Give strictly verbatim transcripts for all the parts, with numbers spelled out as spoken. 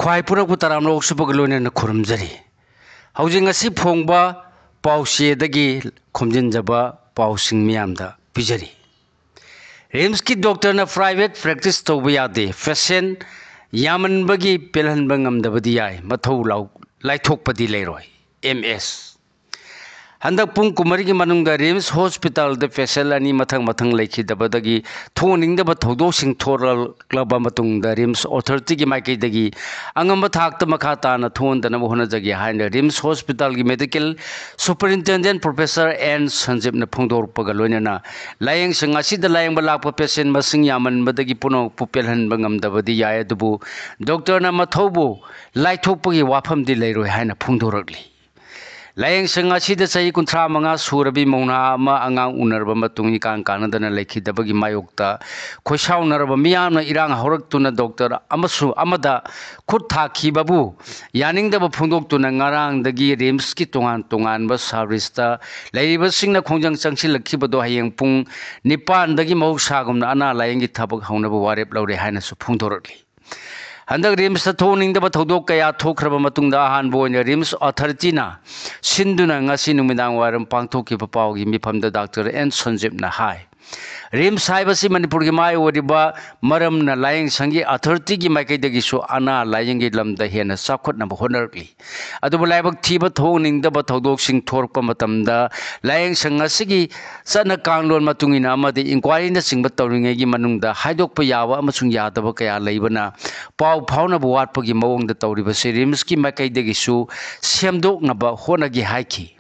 ꯈ꯭ꯋꯥꯏ ꯄꯨꯔꯛꯄ ꯇꯔꯥꯝꯅ ꯑꯣꯛꯆꯕꯒ ꯂꯣꯏꯅꯅ ꯈꯨꯔꯨꯝꯖꯔꯤ꯫ ꯍꯧꯖꯤꯛ ꯉꯁꯤ ꯐꯣꯡꯕ ꯄꯥꯎꯆꯦꯗꯒꯤ ꯈꯣꯝꯖꯤꯟꯖꯕ ꯄꯥꯎꯁꯤꯡ ꯃꯤꯌꯥꯝꯗ ꯄꯤꯖꯔꯤ꯫ ꯔꯤꯝꯁꯀꯤ ꯗꯣꯛꯇꯔꯅ ꯄ꯭ꯔꯥꯏꯚꯦꯠ ꯄ꯭ꯔꯦꯛꯇꯤꯁ ꯇꯧꯕ ꯌꯥꯗꯦ꯫ ꯄꯦꯁꯦꯟ ꯌꯥꯝꯃꯟꯕꯒꯤ ꯄꯦꯜꯍꯟꯕ ꯉꯝꯗꯕꯗꯤ ꯌꯥꯏ, ꯃꯊꯧ ꯂꯥꯎ-, ꯂꯥꯏꯊꯣꯛꯄꯗꯤ ꯂꯩꯔꯣꯏ꯫ ꯑꯦꯝ ꯑꯦꯁ꯫ ꯍꯟꯗꯛ ꯄꯨꯡ ꯀꯨꯟꯃꯔꯤꯒꯤ ꯃꯅꯨꯡꯗ ꯔꯤꯝꯁ ꯍꯣꯁꯄꯤꯇꯥꯜꯗ ꯄꯦꯁꯦꯟ ꯑꯅꯤ ꯃꯊꯪ ꯃꯊꯪ ꯂꯩꯈꯤꯗꯕꯗꯒꯤ ꯊꯣꯛꯍꯟꯅꯤꯡꯗꯕ ꯊꯧꯗꯣꯛꯁꯤꯡ ꯊꯣꯛꯂꯛꯂꯕ ꯃꯇꯨꯡꯗ ꯔꯤꯝꯁ ꯑꯣꯊꯣꯔꯤꯇꯤꯒꯤ ꯃꯥꯏꯀꯩꯗꯒꯤ ꯑꯉꯝꯕ ꯊꯥꯛꯇ ꯃꯈꯥ ꯇꯥꯅ ꯊꯣꯛꯍꯟꯗꯅꯕ ꯍꯣꯠꯅꯖꯒꯦ ꯍꯥꯏꯅ ꯔꯤꯝꯁ ꯍꯣꯁꯄꯤꯇꯥꯜꯒꯤ ꯃꯦꯗꯤꯀꯦꯜ ꯁꯨꯄꯔꯤꯟꯇꯦꯟꯗꯦꯟ ꯄ꯭ꯔꯣꯐꯦꯁꯔ ꯑꯦꯟ ꯁꯟꯖꯤꯞꯅ ꯐꯣꯡꯗꯣꯔꯛꯄꯒ ꯂꯣꯏꯅꯅ ꯂꯥꯌꯦꯡꯁꯪ ꯑꯁꯤꯗ ꯂꯥꯌꯦꯡꯕ ꯂꯥꯛꯄ ꯄꯦꯁꯦꯟ ꯃꯁꯤꯡ ꯌꯥꯝꯃꯟꯕꯗꯒꯤ ꯄꯨꯝꯅꯃꯛꯄꯨ ꯄꯦꯜꯍꯟꯕ ꯉꯝꯗꯕꯗꯤ ꯌꯥꯏ, ꯑꯗꯨꯕꯨ ꯗꯣꯛꯇꯔꯅ ꯃꯊꯧꯕꯨ ꯂꯥꯏꯊꯣꯛꯄꯒꯤ ꯋꯥꯐꯝꯗꯤ ꯂꯩꯔꯣꯏ ꯍꯥꯏꯅ ꯐꯣꯡꯗꯣꯔꯛꯂꯤ꯫ ꯂꯥꯌꯦꯡꯁꯪ ꯑꯁꯤꯗ ꯆꯍꯤ ꯀꯨꯟꯊ꯭ꯔꯥ ꯃꯉꯥ ꯁꯨꯔꯕꯤ ꯃꯧꯅꯥ ꯑꯃ ꯑꯉꯥꯡ ꯎꯅꯔꯕ ꯃꯇꯨꯡ ꯏꯀꯥꯟ ꯀꯥꯟꯅꯗꯅ ꯂꯩꯈꯤꯗꯕꯒꯤ ꯃꯥꯌꯣꯛꯇ ꯈꯣꯏꯁꯥꯎꯅꯔꯕ ꯃꯤꯌꯥꯝꯅ ꯏꯔꯥꯡ ꯍꯧꯔꯛꯇꯨꯅ ꯗꯣꯛꯇꯔ ꯑꯃꯁꯨ ꯑꯃꯗ ꯈꯨꯠ ꯊꯥꯈꯤꯕꯕꯨ ꯌꯥꯅꯤꯡꯗꯕ ꯐꯣꯡꯗꯣꯛꯇꯨꯅ ꯉꯔꯥꯡꯗꯒꯤ ꯔꯤꯝꯁꯀꯤ ꯇꯣꯉꯥꯟ ꯇꯣꯉꯥꯟꯕ ꯁꯥꯔꯚꯤꯁꯇ ꯂꯩꯔꯤꯕꯁꯤꯡꯅ ꯈꯣꯡꯖꯪ ꯆꯪꯁꯤꯜꯂꯛꯈꯤꯕꯗꯨ ꯍꯌꯦꯡ ꯄꯨꯡ ꯅꯤꯄꯥꯟꯗꯒꯤ ꯃꯍꯧꯁꯥꯒꯨꯝꯅ ꯑꯅꯥ ꯂꯥꯌꯦꯡꯒꯤ ꯊꯕꯛ ꯍꯧꯅꯕ ꯋꯥꯔꯦꯞ ꯂꯧꯔꯦ ꯍꯥꯏꯅꯁꯨ ꯐꯣꯡꯗꯣꯔꯛꯂꯤ꯫ ꯍꯟꯗꯛ ꯔꯤꯝꯁꯇ ꯊꯣꯛꯍꯟꯅꯤꯡꯗꯕ ꯊꯧꯗꯣꯛ ꯀꯌꯥ ꯊꯣꯛꯈ꯭ꯔꯕ ꯃꯇꯨꯡꯗ ꯑꯍꯥꯟꯕ ꯑꯣꯏꯅ ꯔꯤꯝꯁ ꯑꯣꯊꯣꯔꯤꯇꯤꯅ ꯁꯤꯟꯗꯨꯅ ꯉꯁꯤ ꯅꯨꯃꯤꯗꯥꯡ ꯋꯥꯏꯔꯝ ꯄꯥꯡꯊꯣꯛꯈꯤꯕ ꯄꯥꯎꯒꯤ ꯃꯤꯐꯝꯗ ꯗꯥꯛꯇꯔ ꯑꯦꯟ ꯁꯟꯖꯤꯞꯅ ꯍꯥꯏ, ꯔꯤꯝꯁ ꯍꯥꯏꯕꯁꯤ ꯃꯅꯤꯄꯨꯔꯒꯤ ꯃꯥꯏ ꯑꯣꯏꯔꯤꯕ ꯃꯔꯝꯅ ꯂꯥꯌꯦꯡꯁꯪꯒꯤ ꯑꯣꯊꯣꯔꯤꯇꯤꯒꯤ ꯃꯥꯏꯀꯩꯗꯒꯤꯁꯨ ꯑꯅꯥ ꯂꯥꯌꯦꯡꯒꯤ ꯂꯝꯗ ꯍꯦꯟꯅ ꯆꯥꯎꯈꯠꯅꯕ ꯍꯣꯠꯅꯔꯛꯂꯤ꯫ ꯑꯗꯨꯕꯨ ꯂꯥꯏꯕꯛ ꯊꯤꯕ ꯊꯣꯛꯍꯟꯅꯤꯡꯗꯕ ꯊꯧꯗꯣꯛꯁꯤꯡ ꯊꯣꯔꯛꯄ ꯃꯇꯝꯗ ꯂꯥꯌꯦꯡꯁꯪ ꯑꯁꯤꯒꯤ ꯆꯠꯅ ꯀꯥꯡꯂꯣꯟ ꯃꯇꯨꯡ ꯏꯟꯅ ꯑꯃꯗꯤ ꯏꯟꯀ꯭ꯋꯥꯏꯔꯤꯅꯆꯤꯡꯕ ꯇꯧꯔꯤꯉꯩꯒꯤ ꯃꯅꯨꯡꯗ ꯍꯥꯏꯗꯣꯛꯄ ꯌꯥꯕ ꯑꯃꯁꯨꯡ ꯌꯥꯗꯕ ꯀꯌꯥ ꯂꯩꯕꯅ ꯄꯥꯎ ꯐꯥꯎꯅꯕ ꯋꯥꯠꯄꯒꯤ ꯃꯑꯣꯡꯗ ꯇꯧꯔꯤꯕꯁꯤ ꯔꯤꯝꯁꯀꯤ ꯃꯥꯏꯀꯩꯗꯒꯤꯁꯨ ꯁꯦꯝꯗꯣꯛꯅꯕ ꯍꯣꯠꯅꯒꯦ ꯍꯥꯏꯈꯤ꯫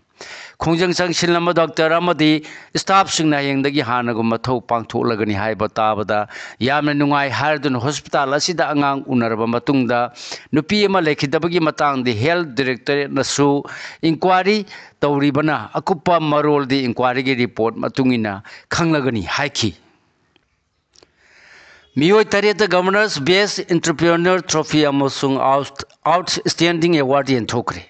ꯈꯣꯡꯖꯪ ꯆꯪꯁꯤꯜꯂꯝꯕ ꯗꯣꯛꯇꯔ ꯑꯃꯗꯤ ꯁ꯭ꯇꯥꯐꯁꯤꯡꯅ ꯍꯌꯦꯡꯗꯒꯤ ꯍꯥꯟꯅꯒꯨꯝꯕ ꯊꯕꯛ ꯄꯥꯡꯊꯣꯛꯂꯒꯅꯤ ꯍꯥꯏꯕ ꯇꯥꯕꯗ ꯌꯥꯝꯅ ꯅꯨꯡꯉꯥꯏ ꯍꯥꯏꯔꯗꯨꯅ ꯍꯣꯁꯄꯤꯇꯥꯜ ꯑꯁꯤꯗ ꯑꯉꯥꯡ ꯎꯅꯔꯕ ꯃꯇꯨꯡꯗ ꯅꯨꯄꯤ ꯑꯃ ꯂꯩꯈꯤꯗꯕꯒꯤ ꯃꯇꯥꯡꯗ ꯍꯦꯜꯊ ꯗꯤꯔꯦꯛꯇꯣꯔꯦꯠꯅꯁꯨ ꯏꯟꯀ꯭ꯋꯥꯏꯔꯤ ꯇꯧꯔꯤꯕꯅ ꯑꯀꯨꯞꯄ ꯃꯔꯣꯜꯗꯤ ꯏꯟꯀ꯭ꯋꯥꯏꯔꯤꯒꯤ ꯔꯤꯄꯣꯔꯠ ꯃꯇꯨꯡ ꯏꯟꯅ ꯈꯪꯂꯒꯅꯤ ꯍꯥꯏꯈꯤ꯫ ꯃꯤꯑꯣꯏ ꯇꯔꯦꯠꯇ ꯒꯚꯔꯅꯔꯁ ꯕꯦꯁ ꯑꯦꯟꯇꯔꯄ꯭ꯔꯦꯅꯔ ꯇ꯭ꯔꯣꯐꯤ ꯑꯃꯁꯨꯡ ꯑꯥꯎꯠ-, ꯑꯥꯎꯠꯁ꯭ꯇꯦꯟꯗꯤꯡ ꯑꯦꯋꯥꯔꯗ ꯌꯦꯟꯊꯣꯛꯈ꯭ꯔꯦ꯫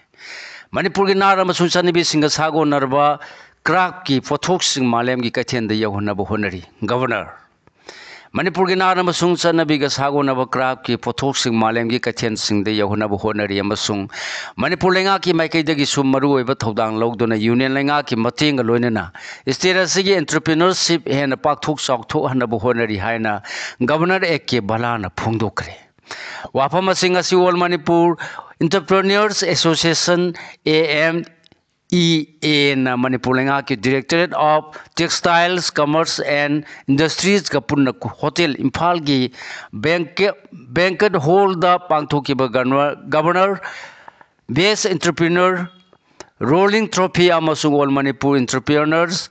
ꯃꯅꯤꯄꯨꯔꯒꯤ ꯅꯥꯠ ꯑꯃꯁꯨꯡ ꯆꯠꯅꯕꯤꯁꯤꯡꯒ ꯁꯥꯒꯣꯟꯅꯔꯕ ꯀ꯭ꯔꯥꯐꯀꯤ ꯄꯣꯠꯊꯣꯛꯁꯤꯡ ꯃꯥꯂꯦꯝꯒꯤ ꯀꯩꯊꯦꯜꯗ ꯌꯧꯍꯟꯅꯕ ꯍꯣꯠꯅꯔꯤ꯫ ꯒꯚꯔꯅꯔ ꯃꯅꯤꯄꯨꯔꯒꯤ ꯅꯥꯠ ꯑꯃꯁꯨꯡ ꯆꯠꯅꯕꯤꯒ ꯁꯥꯒꯣꯟꯅꯕ craftꯀꯤ ꯄꯣꯠꯊꯣꯛꯁꯤꯡ ꯃꯥꯂꯦꯝꯒꯤ ꯀꯩꯊꯦꯜꯁꯤꯡꯗ ꯌꯧꯍꯟꯅꯕ ꯍꯣꯠꯅꯔꯤ ꯑꯃꯁꯨꯡ ꯃꯅꯤꯄꯨꯔ ꯂꯩꯉꯥꯛꯀꯤ ꯃꯥꯏꯀꯩꯗꯒꯤꯁꯨ ꯃꯔꯨꯑꯣꯏꯕ ꯊꯧꯗꯥꯡ ꯂꯧꯗꯨꯅ union ꯂꯩꯉꯥꯛꯀꯤ ꯃꯇꯦꯡꯒ ꯂꯣꯏꯅꯅ state ꯑꯁꯤꯒꯤ entrepreneurship ꯍꯦꯟꯅ ꯄꯥꯛꯊꯣꯛ ꯆꯥꯎꯊꯣꯛꯍꯟꯅꯕ ꯍꯣꯠꯅꯔꯤ ꯍꯥꯏꯅ Governor A K ꯕꯂꯥꯅ ꯐꯣꯡꯗꯣꯛꯈ꯭ꯔꯦ꯫ ꯋꯥꯐꯝ ꯑꯁꯤ ꯉꯁꯤ All Manipur Entrepreneurs Association, A M E A ꯅ ꯃꯅꯤꯄꯨꯔ ꯂꯩꯉꯥꯛꯀꯤ Directorate of Textiles, Commerce and Industriesꯀ ꯄꯨꯟꯅ ꯍꯣꯇꯦꯜ ꯏꯝꯐꯥꯜꯒꯤ banquet hallꯗ ꯄꯥꯡꯊꯣꯛꯈꯤꯕ Governor Best Entrepreneur, Rolling Trophy ꯑꯃꯁꯨꯡ All Manipur Entrepreneurs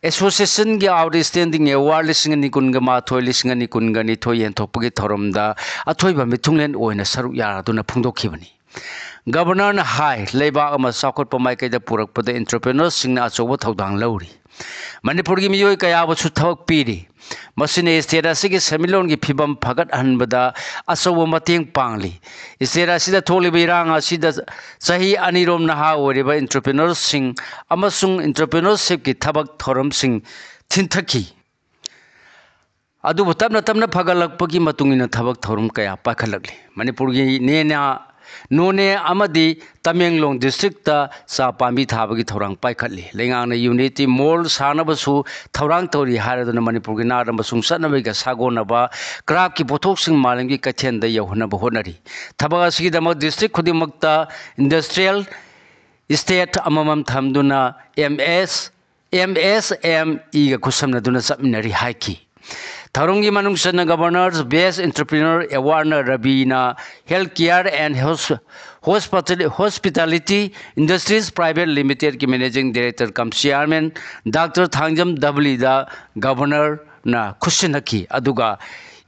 Associationꯒꯤ Outstanding Award ꯂꯤꯁꯤꯡ ꯑꯅꯤ ꯀꯨꯟꯒ ꯃꯥꯊꯣꯏ, ꯂꯤꯁꯤꯡ ꯑꯅꯤ ꯀꯨꯟꯒ ꯅꯤꯊꯣꯏ ꯌꯦꯟꯊꯣꯛꯄꯒꯤ ꯊꯧꯔꯝꯗ ꯑꯊꯣꯏꯕ ꯃꯤꯊꯨꯡꯂꯦꯟ ꯑꯣꯏꯅ ꯁꯔꯨꯛ ꯌꯥꯗꯨꯅ ꯐꯣꯡꯗꯣꯛꯈꯤꯕꯅꯤ꯫ Governorꯅ ꯍꯥꯏ, ꯂꯩꯕꯥꯛ ꯑꯃ ꯆꯥꯎꯈꯠꯄ ꯃꯥꯏꯀꯩꯗ ꯄꯨꯔꯛꯄꯗ entrepreneurꯁꯤꯡꯅ ꯑꯆꯧꯕ ꯊꯧꯗꯥꯡ ꯂꯧꯔꯤ꯫ ꯃꯅꯤꯄꯨꯔꯒꯤ ꯃꯤꯑꯣꯏ ꯀꯌꯥꯕꯨꯁꯨ ꯊꯕꯛ ꯄꯤꯔꯤ꯫ ꯃꯁꯤꯅ state ꯑꯁꯤꯒꯤ ꯁꯦꯟꯃꯤꯠꯂꯣꯟꯒꯤ ꯐꯤꯕꯝ ꯐꯒꯠꯍꯟꯕꯗ ꯑꯆꯧꯕ ꯃꯇꯦꯡ ꯄꯥꯡꯂꯤ꯫ State ꯑꯁꯤꯗ ꯊꯣꯛꯂꯤꯕ ꯏꯔꯥꯡ ꯑꯁꯤꯗ ꯆꯍꯤ ꯑꯅꯤꯔꯣꯝ ꯅꯍꯥ ꯑꯣꯏꯔꯤꯕ entrepreneurꯁꯤꯡ ꯑꯃꯁꯨꯡ entrepreneurshipꯀꯤ ꯊꯕꯛ ꯊꯧꯔꯝꯁꯤꯡ ꯊꯤꯟꯊꯈꯤ꯫ ꯑꯗꯨꯕꯨ ꯇꯞꯅ ꯇꯞꯅ ꯐꯒꯠꯂꯛꯄꯒꯤ ꯃꯇꯨꯡ ꯏꯟꯅ ꯊꯕꯛ ꯊꯧꯔꯝ ꯀꯌꯥ ꯄꯥꯏꯈꯠꯂꯛꯂꯤ꯫ ꯃꯅꯤꯄꯨꯔꯒꯤ ꯅꯦꯅꯥ ꯅꯣꯅꯦ ꯑꯃꯗꯤ ꯇꯃꯦꯡꯂꯣꯡ districtꯇ ꯆꯥ ꯄꯥꯝꯕꯤ ꯊꯥꯕꯒꯤ ꯊꯧꯔꯥꯡ ꯄꯥꯏꯈꯠꯂꯤ꯫ ꯂꯩꯉꯥꯛꯅ unity mall ꯁꯥꯅꯕꯁꯨ ꯊꯧꯔꯥꯡ ꯇꯧꯔꯤ ꯍꯥꯏꯔꯗꯨꯅ ꯃꯅꯤꯄꯨꯔꯒꯤ ꯅꯥꯠ ꯑꯃꯁꯨꯡ ꯆꯠꯅꯕꯤꯒ ꯁꯥꯒꯣꯟꯅꯕ craftꯀꯤ ꯄꯣꯠꯊꯣꯛꯁꯤꯡ ꯃꯥꯂꯦꯝꯒꯤ ꯀꯩꯊꯦꯜꯗ ꯌꯧꯍꯟꯅꯕ ꯍꯣꯠꯅꯔꯤ꯫ ꯊꯕꯛ ꯑꯁꯤꯒꯤꯗꯃꯛ district ꯈꯨꯗꯤꯡꯃꯛꯇ industrial estate ꯑꯃꯃꯝ ꯊꯝꯗꯨꯅ M S M S M Eꯒ ꯈꯨꯠꯁꯝꯅꯗꯨꯅ ꯆꯠꯃꯤꯟꯅꯔꯤ ꯍꯥꯏꯈꯤ꯫ ꯊꯧꯔꯝꯒꯤ ꯃꯅꯨꯡ ꯆꯟꯅ Governor's Best Entrepreneur Awardꯅ ꯔꯕꯤꯅ Healthcare and Hos-, Hospital-, Hospitality Industries Private Limitedꯀꯤ Managing Director cum Chairman Doctor Thangjam ꯗꯕꯂꯤꯗ Governorꯅ ꯈꯨꯠꯁꯤꯟꯅꯈꯤ꯫ ꯑꯗꯨꯒ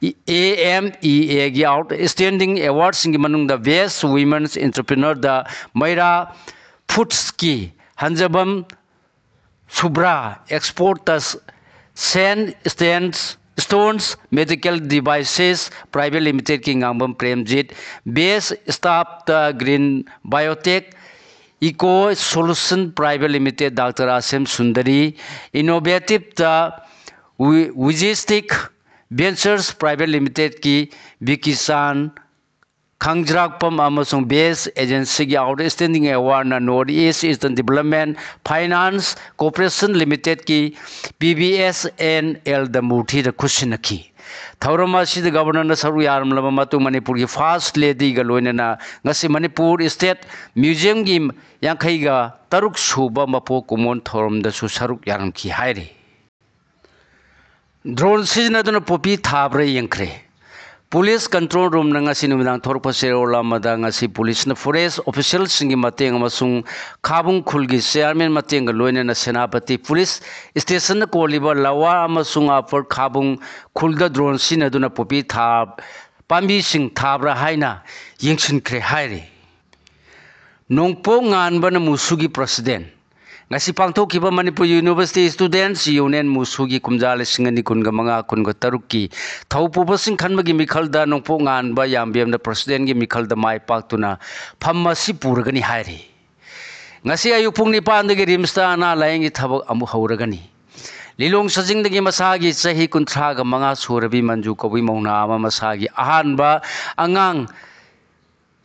AMEAꯒꯤ Outstanding Awardꯁꯤꯡꯒꯤ ꯃꯅꯨꯡꯗ Best Women's Entrepreneurꯗ ꯃꯩꯔꯥ Foodsꯀꯤ ꯍꯟꯖꯕꯝ ꯁꯨꯕ꯭ꯔꯥ, Exportꯇ Sen Stones Medical Devices Private Limitedꯀꯤ ꯉꯥꯡꯕꯝ ꯄ꯭ꯔꯦꯝꯖꯤꯠ, Best Staffꯇ Green Biotech Eco Solution Private Limited Doctor Asem Sundari, Innovativeꯇ ꯋꯤ-, Wigistic Ventures Private Limitedꯀꯤ ꯕꯤꯀꯤ ꯆꯥꯟ, ꯈꯥꯡꯖ꯭ꯔꯥꯛꯄꯝ ꯑꯃꯁꯨꯡ Best Agencyꯒꯤ Outstanding Awardꯅ North East Eastern Development Finance Corporation Limitedꯀꯤ P V S N L ꯗꯃꯨꯔꯊꯤꯗ ꯈꯨꯠꯁꯤꯟꯅꯈꯤ꯫ ꯊꯧꯔꯝ ꯑꯁꯤꯗ Governorꯅ ꯁꯔꯨꯛ ꯌꯥꯔꯝꯂꯕ ꯃꯇꯨꯡ ꯃꯅꯤꯄꯨꯔꯒꯤ First Ladyꯒ ꯂꯣꯏꯅꯅ ꯉꯁꯤ ꯃꯅꯤꯄꯨꯔ State Museumꯒꯤ ꯌꯥꯡꯈꯩꯒ ꯇꯔꯨꯛ ꯁꯨꯕ ꯃꯄꯣꯛ ꯀꯨꯝꯑꯣꯟ ꯊꯧꯔꯝꯗꯁꯨ ꯁꯔꯨꯛ ꯌꯥꯔꯝꯈꯤ ꯍꯥꯏꯔꯤ꯫ Drone ꯁꯤꯖꯤꯟꯅꯗꯨꯅ ꯄꯣꯄꯤ ꯊꯥꯕ꯭ꯔꯥ ꯌꯦꯡꯈ꯭ꯔꯦ꯫ Police Control Roomꯅ ꯉꯁꯤ ꯅꯨꯃꯤꯗꯥꯡ ꯊꯣꯔꯛꯄ ꯆꯦꯔꯣꯜ ꯑꯃꯗ ꯉꯁꯤ policeꯅ forest officialꯁꯤꯡꯒꯤ ꯃꯇꯦꯡ ꯑꯃꯁꯨꯡ ꯈꯥꯕꯨꯡ ꯈꯨꯜꯒꯤ chairman ꯃꯇꯦꯡꯒ ꯂꯣꯏꯅꯅ ꯁꯦꯅꯥꯄꯇꯤ police stationꯗ ꯀꯣꯜꯂꯤꯕ Lower ꯑꯃꯁꯨꯡ Upper ꯈꯥꯕꯨꯡ ꯈꯨꯜꯗ drone ꯁꯤꯖꯤꯟꯅꯗꯨꯅ ꯄꯣꯄꯤ ꯊꯥ-, ꯄꯥꯝꯕꯤꯁꯤꯡ ꯊꯥꯕ꯭ꯔꯥ ꯍꯥꯏꯅ ꯌꯦꯡꯁꯤꯟꯈ꯭ꯔꯦ ꯍꯥꯏꯔꯤ꯫ ꯅꯣꯡꯄꯣꯛ ꯉꯥꯟꯕꯅ ꯃꯨꯁꯨꯒꯤ president꯫ ꯉꯁꯤ ꯄꯥꯡꯊꯣꯛꯈꯤꯕ Manipur University Students Union ꯃꯨꯁꯨꯒꯤ ꯀꯨꯝꯖꯥ ꯂꯤꯁꯤꯡ ꯑꯅꯤ ꯀꯨꯟꯒ ꯃꯉꯥ ꯀꯨꯟꯒ ꯇꯔꯨꯛꯀꯤ ꯊꯧ ꯄꯨꯕꯁꯤꯡ ꯈꯟꯕꯒꯤ ꯃꯤꯈꯜꯗ ꯅꯣꯡꯄꯣꯛ ꯉꯥꯟꯕ ꯌꯥꯝꯕꯦꯝꯅ presidentꯒꯤ ꯃꯤꯈꯜꯗ ꯃꯥꯏ ꯄꯥꯛꯇꯨꯅ ꯐꯝ ꯑꯁꯤ ꯄꯨꯔꯒꯅꯤ ꯍꯥꯏꯔꯤ꯫ ꯉꯁꯤ ꯑꯌꯨꯛ ꯄꯨꯡ ꯅꯤꯄꯥꯟꯗꯒꯤ ꯔꯤꯝꯁꯇ ꯑꯅꯥ ꯂꯥꯌꯦꯡꯒꯤ ꯊꯕꯛ ꯑꯃꯨꯛ ꯍꯧꯔꯒꯅꯤ꯫ ꯂꯤꯂꯣꯡ ꯁꯖꯤꯡꯗꯒꯤ ꯃꯁꯥꯒꯤ ꯆꯍꯤ ꯀꯨꯟꯊ꯭ꯔꯥꯒ ꯃꯉꯥ ꯁꯨꯔꯕꯤ ꯃꯟꯖꯨ ꯀꯧꯕꯤ ꯃꯧꯅꯥ ꯑꯃ ꯃꯁꯥꯒꯤ ꯑꯍꯥꯟꯕ ꯑꯉꯥꯡ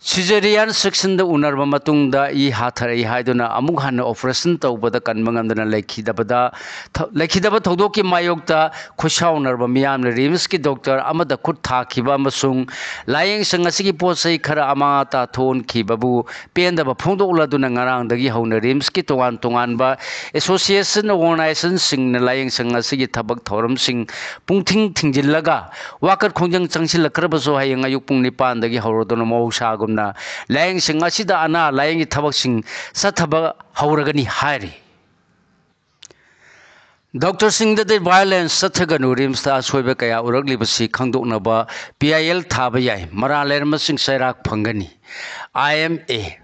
cesarean sectionꯗ ꯎꯅꯔꯕ ꯃꯇꯨꯡꯗ ꯏ ꯍꯥꯊꯔꯛꯏ ꯍꯥꯏꯗꯨꯅ ꯑꯃꯨꯛ ꯍꯟꯅ operation ꯇꯧꯕꯗ ꯀꯟꯕ ꯉꯝꯗꯅ ꯂꯩꯈꯤꯗꯕꯗ, ꯊ-, ꯂꯩꯈꯤꯗꯕ ꯊꯧꯗꯣꯛꯀꯤ ꯃꯥꯌꯣꯛꯇ ꯈꯣꯏꯁꯥꯎꯅꯔꯕ ꯃꯤꯌꯥꯝꯅ ꯔꯤꯝꯁꯀꯤ doctor ꯑꯃꯗ ꯈꯨꯠ ꯊꯥꯈꯤꯕ ꯑꯃꯁꯨꯡ ꯂꯥꯌꯦꯡꯁꯪ ꯑꯁꯤꯒꯤ ꯄꯣꯠ ꯆꯩ ꯈꯔ ꯑꯃꯥꯡ ꯑꯇꯥ ꯊꯣꯛꯍꯟꯈꯤꯕꯕꯨ ꯄꯦꯟꯗꯕ ꯐꯣꯡꯗꯣꯛꯂꯗꯨꯅ ꯉꯔꯥꯡꯗꯒꯤ ꯍꯧꯅ ꯔꯤꯝꯁꯀꯤ ꯇꯣꯉꯥꯟ ꯇꯣꯉꯥꯟꯕ association organizationꯁꯤꯡꯅ ꯂꯥꯌꯦꯡꯁꯪ ꯑꯁꯤꯒꯤ ꯊꯕꯛ ꯊꯧꯔꯝꯁꯤꯡ ꯄꯨꯡꯊꯤꯡ ꯊꯤꯡꯖꯤꯜꯂꯒ ꯋꯥꯀꯠ ꯈꯣꯡꯖꯪ ꯆꯪꯁꯤꯜꯂꯛꯈ꯭ꯔꯕꯁꯨ ꯍꯌꯦꯡ ꯑꯌꯨꯛ ꯄꯨꯡ ꯅꯤꯄꯥꯟꯗꯒꯤ ꯍꯧꯔꯗꯨꯅ ꯃꯍꯧꯁꯥꯒꯨꯝꯅ ꯂꯥꯌꯦꯡꯁꯪ ꯑꯁꯤꯗ ꯑꯅꯥ ꯂꯥꯌꯦꯡꯒꯤ ꯊꯕꯛꯁꯤꯡ ꯆꯠꯊꯕ ꯍꯧꯔꯒꯅꯤ ꯍꯥꯏꯔꯤ꯫ Doctorꯁꯤꯡꯗꯗꯤ violence ꯆꯠꯊꯒꯅꯨ, ꯔꯤꯝꯁꯇ ꯑꯁꯣꯏꯕ ꯀꯌꯥ ꯎꯔꯛꯂꯤꯕꯁꯤ ꯈꯪꯗꯣꯛꯅꯕ ꯄꯤ ꯑꯥꯏ ꯑꯦꯜ ꯊꯥꯕ ꯌꯥꯏ, ꯃꯔꯥꯜ ꯂꯩꯔꯝꯕꯁꯤꯡ ꯆꯩꯔꯥꯛ ꯐꯪꯒꯅꯤ꯫ ꯑꯥꯏ ꯑꯦꯝ ꯑꯦ꯫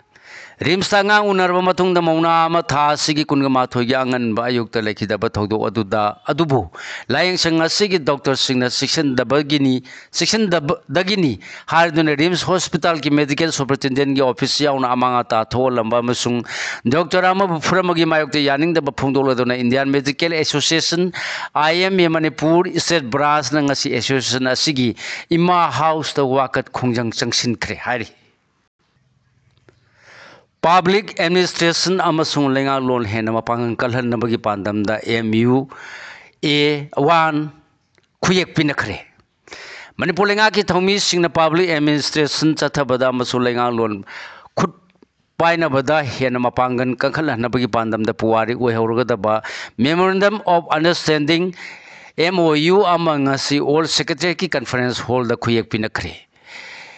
ꯔꯤꯝꯁꯇ ꯑꯉꯥꯡ ꯎꯅꯔꯕ ꯃꯇꯨꯡꯗ ꯃꯧꯅꯥ ꯑꯃ ꯊꯥ ꯑꯁꯤꯒꯤ ꯀꯨꯟꯒ ꯃꯥꯊꯣꯏꯒꯤ ꯑꯉꯟꯕ ꯑꯌꯨꯛꯇ ꯂꯩꯈꯤꯗꯕ ꯊꯧꯗꯣꯛ ꯑꯗꯨꯗ, ꯑꯗꯨꯕꯨ ꯂꯥꯌꯦꯡꯁꯪ ꯑꯁꯤꯒꯤ ꯗꯣꯛꯇꯔꯁꯤꯡꯅ ꯆꯦꯛꯁꯤꯟꯗꯕꯒꯤꯅꯤ, ꯆꯦꯛꯁꯤꯟꯗꯕꯗꯒꯤꯅꯤ ꯍꯥꯏꯗꯨꯅ ꯔꯤꯝꯁ ꯍꯣꯁꯄꯤꯇꯥꯜꯒꯤ ꯃꯦꯗꯤꯀꯦꯜ ꯁꯨꯄꯔꯤꯟꯇꯦꯟꯗꯦꯟꯒꯤ ꯑꯣꯐꯤꯁ ꯌꯥꯎꯅ ꯑꯃꯥꯡ ꯑꯇꯥ ꯊꯣꯛꯍꯜꯂꯝꯕ ꯑꯃꯁꯨꯡ ꯗꯣꯛꯇꯔ ꯑꯃꯕꯨ ꯐꯨꯔꯝꯕꯒꯤ ꯃꯥꯌꯣꯛꯇ ꯌꯥꯅꯤꯡꯗꯕ ꯐꯣꯡꯗꯣꯛꯂꯗꯨꯅ Indian Medical Association, I M A Manipur state ꯕ꯭ꯔꯥꯟꯁꯅ ꯉꯁꯤ ꯑꯦꯁꯣꯁꯤꯌꯦꯁꯟ ꯑꯁꯤꯒꯤ ꯏꯃꯥ ꯍꯥꯎꯁꯇ ꯋꯥꯀꯠ ꯈꯣꯡꯖꯪ ꯆꯪꯁꯤꯟꯈ꯭ꯔꯦ ꯍꯥꯏꯔꯤ꯫ ꯄꯕ꯭ꯂꯤꯛ ꯑꯦꯗꯃꯤꯅꯤꯁꯇ꯭ꯔꯦꯁꯟ ꯑꯃꯁꯨꯡ ꯂꯩꯉꯥꯛꯂꯣꯟ ꯍꯦꯟꯅ ꯃꯄꯥꯡꯒꯜ ꯀꯜꯍꯟꯅꯕꯒꯤ ꯄꯥꯟꯗꯝꯗ ꯑꯦꯝ ꯌꯨ ꯑꯦ ꯋꯥꯟ ꯈꯨꯌꯦꯛ ꯄꯤꯅꯈ꯭ꯔꯦ꯫ ꯃꯅꯤꯄꯨꯔ ꯂꯩꯉꯥꯛꯀꯤ ꯊꯧꯃꯤꯁꯤꯡꯅ ꯄꯕ꯭ꯂꯤꯛ ꯑꯦꯗꯃꯤꯅꯤꯁꯇ꯭ꯔꯦꯁꯟ ꯆꯠꯊꯕꯗ ꯑꯃꯁꯨꯡ ꯂꯩꯉꯥꯛꯂꯣꯟ ꯈꯨꯠ ꯄꯥꯏꯅꯕꯗ ꯍꯦꯟꯅ ꯃꯄꯥꯡꯒꯜ ꯀꯟꯈꯠꯍꯟꯅꯕꯒꯤ ꯄꯥꯟꯗꯝꯗ ꯄꯨꯋꯥꯔꯤ ꯑꯣꯏꯍꯧꯔꯒꯗꯕ Memorandum of Understanding, M O U, ꯑꯃ ꯉꯁꯤ ꯑꯣꯜ ꯁꯦꯀ꯭ꯔꯦꯇꯔꯤꯌꯦꯠꯀꯤ ꯀꯟꯐꯔꯦꯟꯁ ꯍꯣꯜꯗ ꯈꯨꯌꯦꯛ ꯄꯤꯅꯈ꯭ꯔꯦ꯫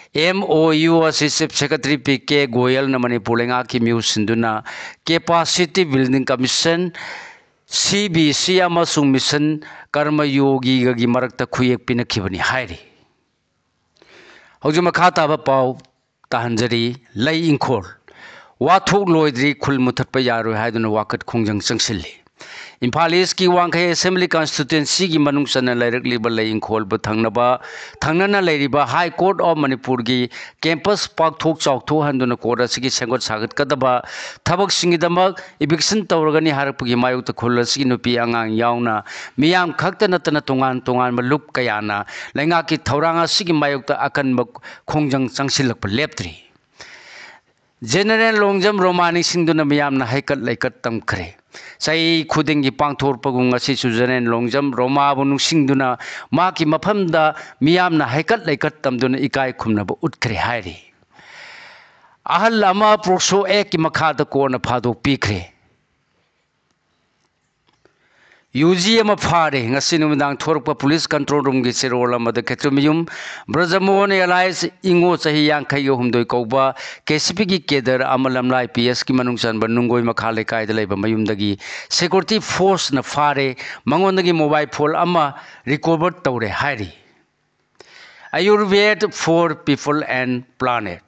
M O U ꯑꯁꯤ ꯆꯤꯐ ꯁꯦꯀ꯭ꯔꯦꯇꯔꯤ ꯄꯤ ꯀꯦ ꯒꯣꯌꯜꯅ ꯃꯅꯤꯄꯨꯔ ꯂꯩꯉꯥꯛꯀꯤ ꯃꯤꯍꯨꯠ ꯁꯤꯟꯗꯨꯅ capacity building commission, C B C, ꯑꯃꯁꯨꯡ ꯃꯤꯁꯟ ꯀꯔꯃꯌꯣꯒꯤꯒꯒꯤ ꯃꯔꯛꯇ ꯈꯨꯌꯦꯛ ꯄꯤꯅꯈꯤꯕꯅꯤ ꯍꯥꯏꯔꯤ꯫ ꯍꯧꯖꯤꯛ ꯃꯈꯥ ꯇꯥꯕ ꯄꯥꯎ ꯇꯥꯍꯟꯖꯔꯤ꯫ ꯂꯩ ꯏꯪꯈꯣꯜ ꯋꯥꯊꯣꯛ ꯂꯣꯏꯗ꯭ꯔꯤ, ꯈꯨꯜ ꯃꯨꯊꯠꯄ ꯌꯥꯔꯣꯏ ꯍꯥꯏꯗꯨꯅ ꯋꯥꯀꯠ ꯈꯣꯡꯖꯪ ꯆꯪꯁꯤꯜꯂꯤ꯫ ꯏꯝꯐꯥꯜ ꯏꯁꯀꯤ ꯋꯥꯡꯈꯩ ꯑꯦꯁꯦꯝꯕ꯭ꯂꯤ ꯀꯟꯁꯇꯤꯇ꯭ꯋꯦꯟꯁꯤꯒꯤ ꯃꯅꯨꯡ ꯆꯟꯅ ꯂꯩꯔꯛꯂꯤꯕ ꯂꯩ ꯏꯪꯈꯣꯜꯕꯨ ꯊꯪꯅꯕ, ꯊꯪꯅꯅ ꯂꯩꯔꯤꯕ ꯍꯥꯏ ꯀꯣꯔꯠ ꯑꯣꯐ ꯃꯅꯤꯄꯨꯔꯒꯤ ꯀꯦꯝꯄꯁ ꯄꯥꯛꯊꯣꯛ ꯆꯥꯎꯊꯣꯛꯍꯟꯗꯨꯅ ꯀꯣꯔꯠ ꯑꯁꯤꯒꯤ ꯁꯦꯝꯒꯠ ꯁꯥꯒꯠꯀꯗꯕ ꯊꯕꯛꯁꯤꯡꯒꯤꯗꯃꯛ ꯏꯚꯤꯛꯁꯟ ꯇꯧꯔꯒꯅꯤ ꯍꯥꯏꯔꯛꯄꯒꯤ ꯃꯥꯌꯣꯛꯇ ꯈꯨꯜ ꯑꯁꯤꯒꯤ ꯅꯨꯄꯤ ꯑꯉꯥꯡ ꯌꯥꯎꯅ ꯃꯤꯌꯥꯝ ꯈꯛꯇ ꯅꯠꯇꯅ ꯇꯣꯉꯥꯟ ꯇꯣꯉꯥꯟꯕ ꯂꯨꯞ ꯀꯌꯥꯅ ꯂꯩꯉꯥꯛꯀꯤ ꯊꯧꯔꯥꯡ ꯑꯁꯤꯒꯤ ꯃꯥꯌꯣꯛꯇ ꯑꯀꯟꯕ ꯈꯣꯡꯖꯪ ꯆꯪꯁꯤꯜꯂꯛꯄ ꯂꯦꯞꯇ꯭ꯔꯤ꯫ ꯖꯦꯅꯦꯔꯦꯜ ꯂꯣꯡꯖꯝ ꯔꯣꯃꯥ ꯅꯤꯡꯁꯤꯡꯗꯨꯅ ꯃꯤꯌꯥꯝꯅ ꯍꯩꯀꯠ ꯂꯩꯀꯠ ꯇꯝꯈ꯭ꯔꯦ꯫ ꯆꯍꯤ ꯈꯨꯗꯤꯡꯒꯤ ꯄꯥꯡꯊꯣꯔꯛꯄꯒꯨꯝ ꯉꯁꯤꯁꯨ ꯖꯦꯅꯦꯔꯦꯜ ꯂꯣꯡꯖꯝ ꯔꯣꯃꯥꯕꯨ ꯅꯤꯡꯁꯤꯡꯗꯨꯅ ꯃꯍꯥꯛꯀꯤ ꯃꯐꯝꯗ ꯃꯤꯌꯥꯝꯅ ꯍꯩꯀꯠ ꯂꯩꯀꯠ ꯇꯝꯗꯨꯅ ꯏꯀꯥꯏ ꯈꯨꯝꯅꯕ ꯎꯠꯈ꯭ꯔꯦ ꯍꯥꯏꯔꯤ꯫ ꯑꯍꯜ ꯑꯃ ꯄꯣꯛꯁꯣ ꯑꯦꯛꯀꯤ ꯃꯈꯥꯗ ꯀꯣꯔꯠꯅ ꯐꯥꯗꯣꯛꯄꯤꯈ꯭ꯔꯦ꯫ ꯌꯨ ꯖꯤ ꯑꯃ ꯐꯥꯔꯦ꯫ ꯉꯁꯤ ꯅꯨꯃꯤꯗꯥꯡ ꯊꯣꯔꯛꯄ ꯄꯨꯂꯤꯁ ꯀꯟꯇ꯭ꯔꯣꯜ ꯔꯨꯝꯒꯤ ꯆꯦꯔꯣꯜ ꯑꯃꯗ ꯈꯦꯇ꯭ꯔꯤꯃꯌꯨꯝ ꯕ꯭ꯔꯖꯃꯣꯍꯟ ꯑꯦꯂꯥꯏꯁ ꯏꯉꯣ ꯆꯍꯤ ꯌꯥꯡꯈꯩꯒ ꯍꯨꯝꯗꯣꯏ ꯀꯧꯕ ꯀꯦ ꯁꯤ ꯄꯤꯒꯤ ꯀꯦꯗꯔ ꯑꯃ ꯂꯝꯂꯥꯏ ꯄꯤ ꯑꯦꯁꯀꯤ ꯃꯅꯨꯡ ꯆꯟꯕ ꯅꯨꯡꯒꯣꯏ ꯃꯈꯥ ꯂꯩꯀꯥꯏꯗ ꯂꯩꯕ ꯃꯌꯨꯝꯗꯒꯤ ꯁꯦꯀ꯭ꯌꯨꯔꯤꯇꯤ ꯐꯣꯔꯁꯅ ꯐꯥꯔꯦ꯫ ꯃꯉꯣꯟꯗꯒꯤ ꯃꯣꯕꯥꯏꯜ ꯐꯣꯟ ꯑꯃ ꯔꯤꯀꯣꯚꯔ ꯇꯧꯔꯦ ꯍꯥꯏꯔꯤ꯫ Ayurved for People and Planet꯫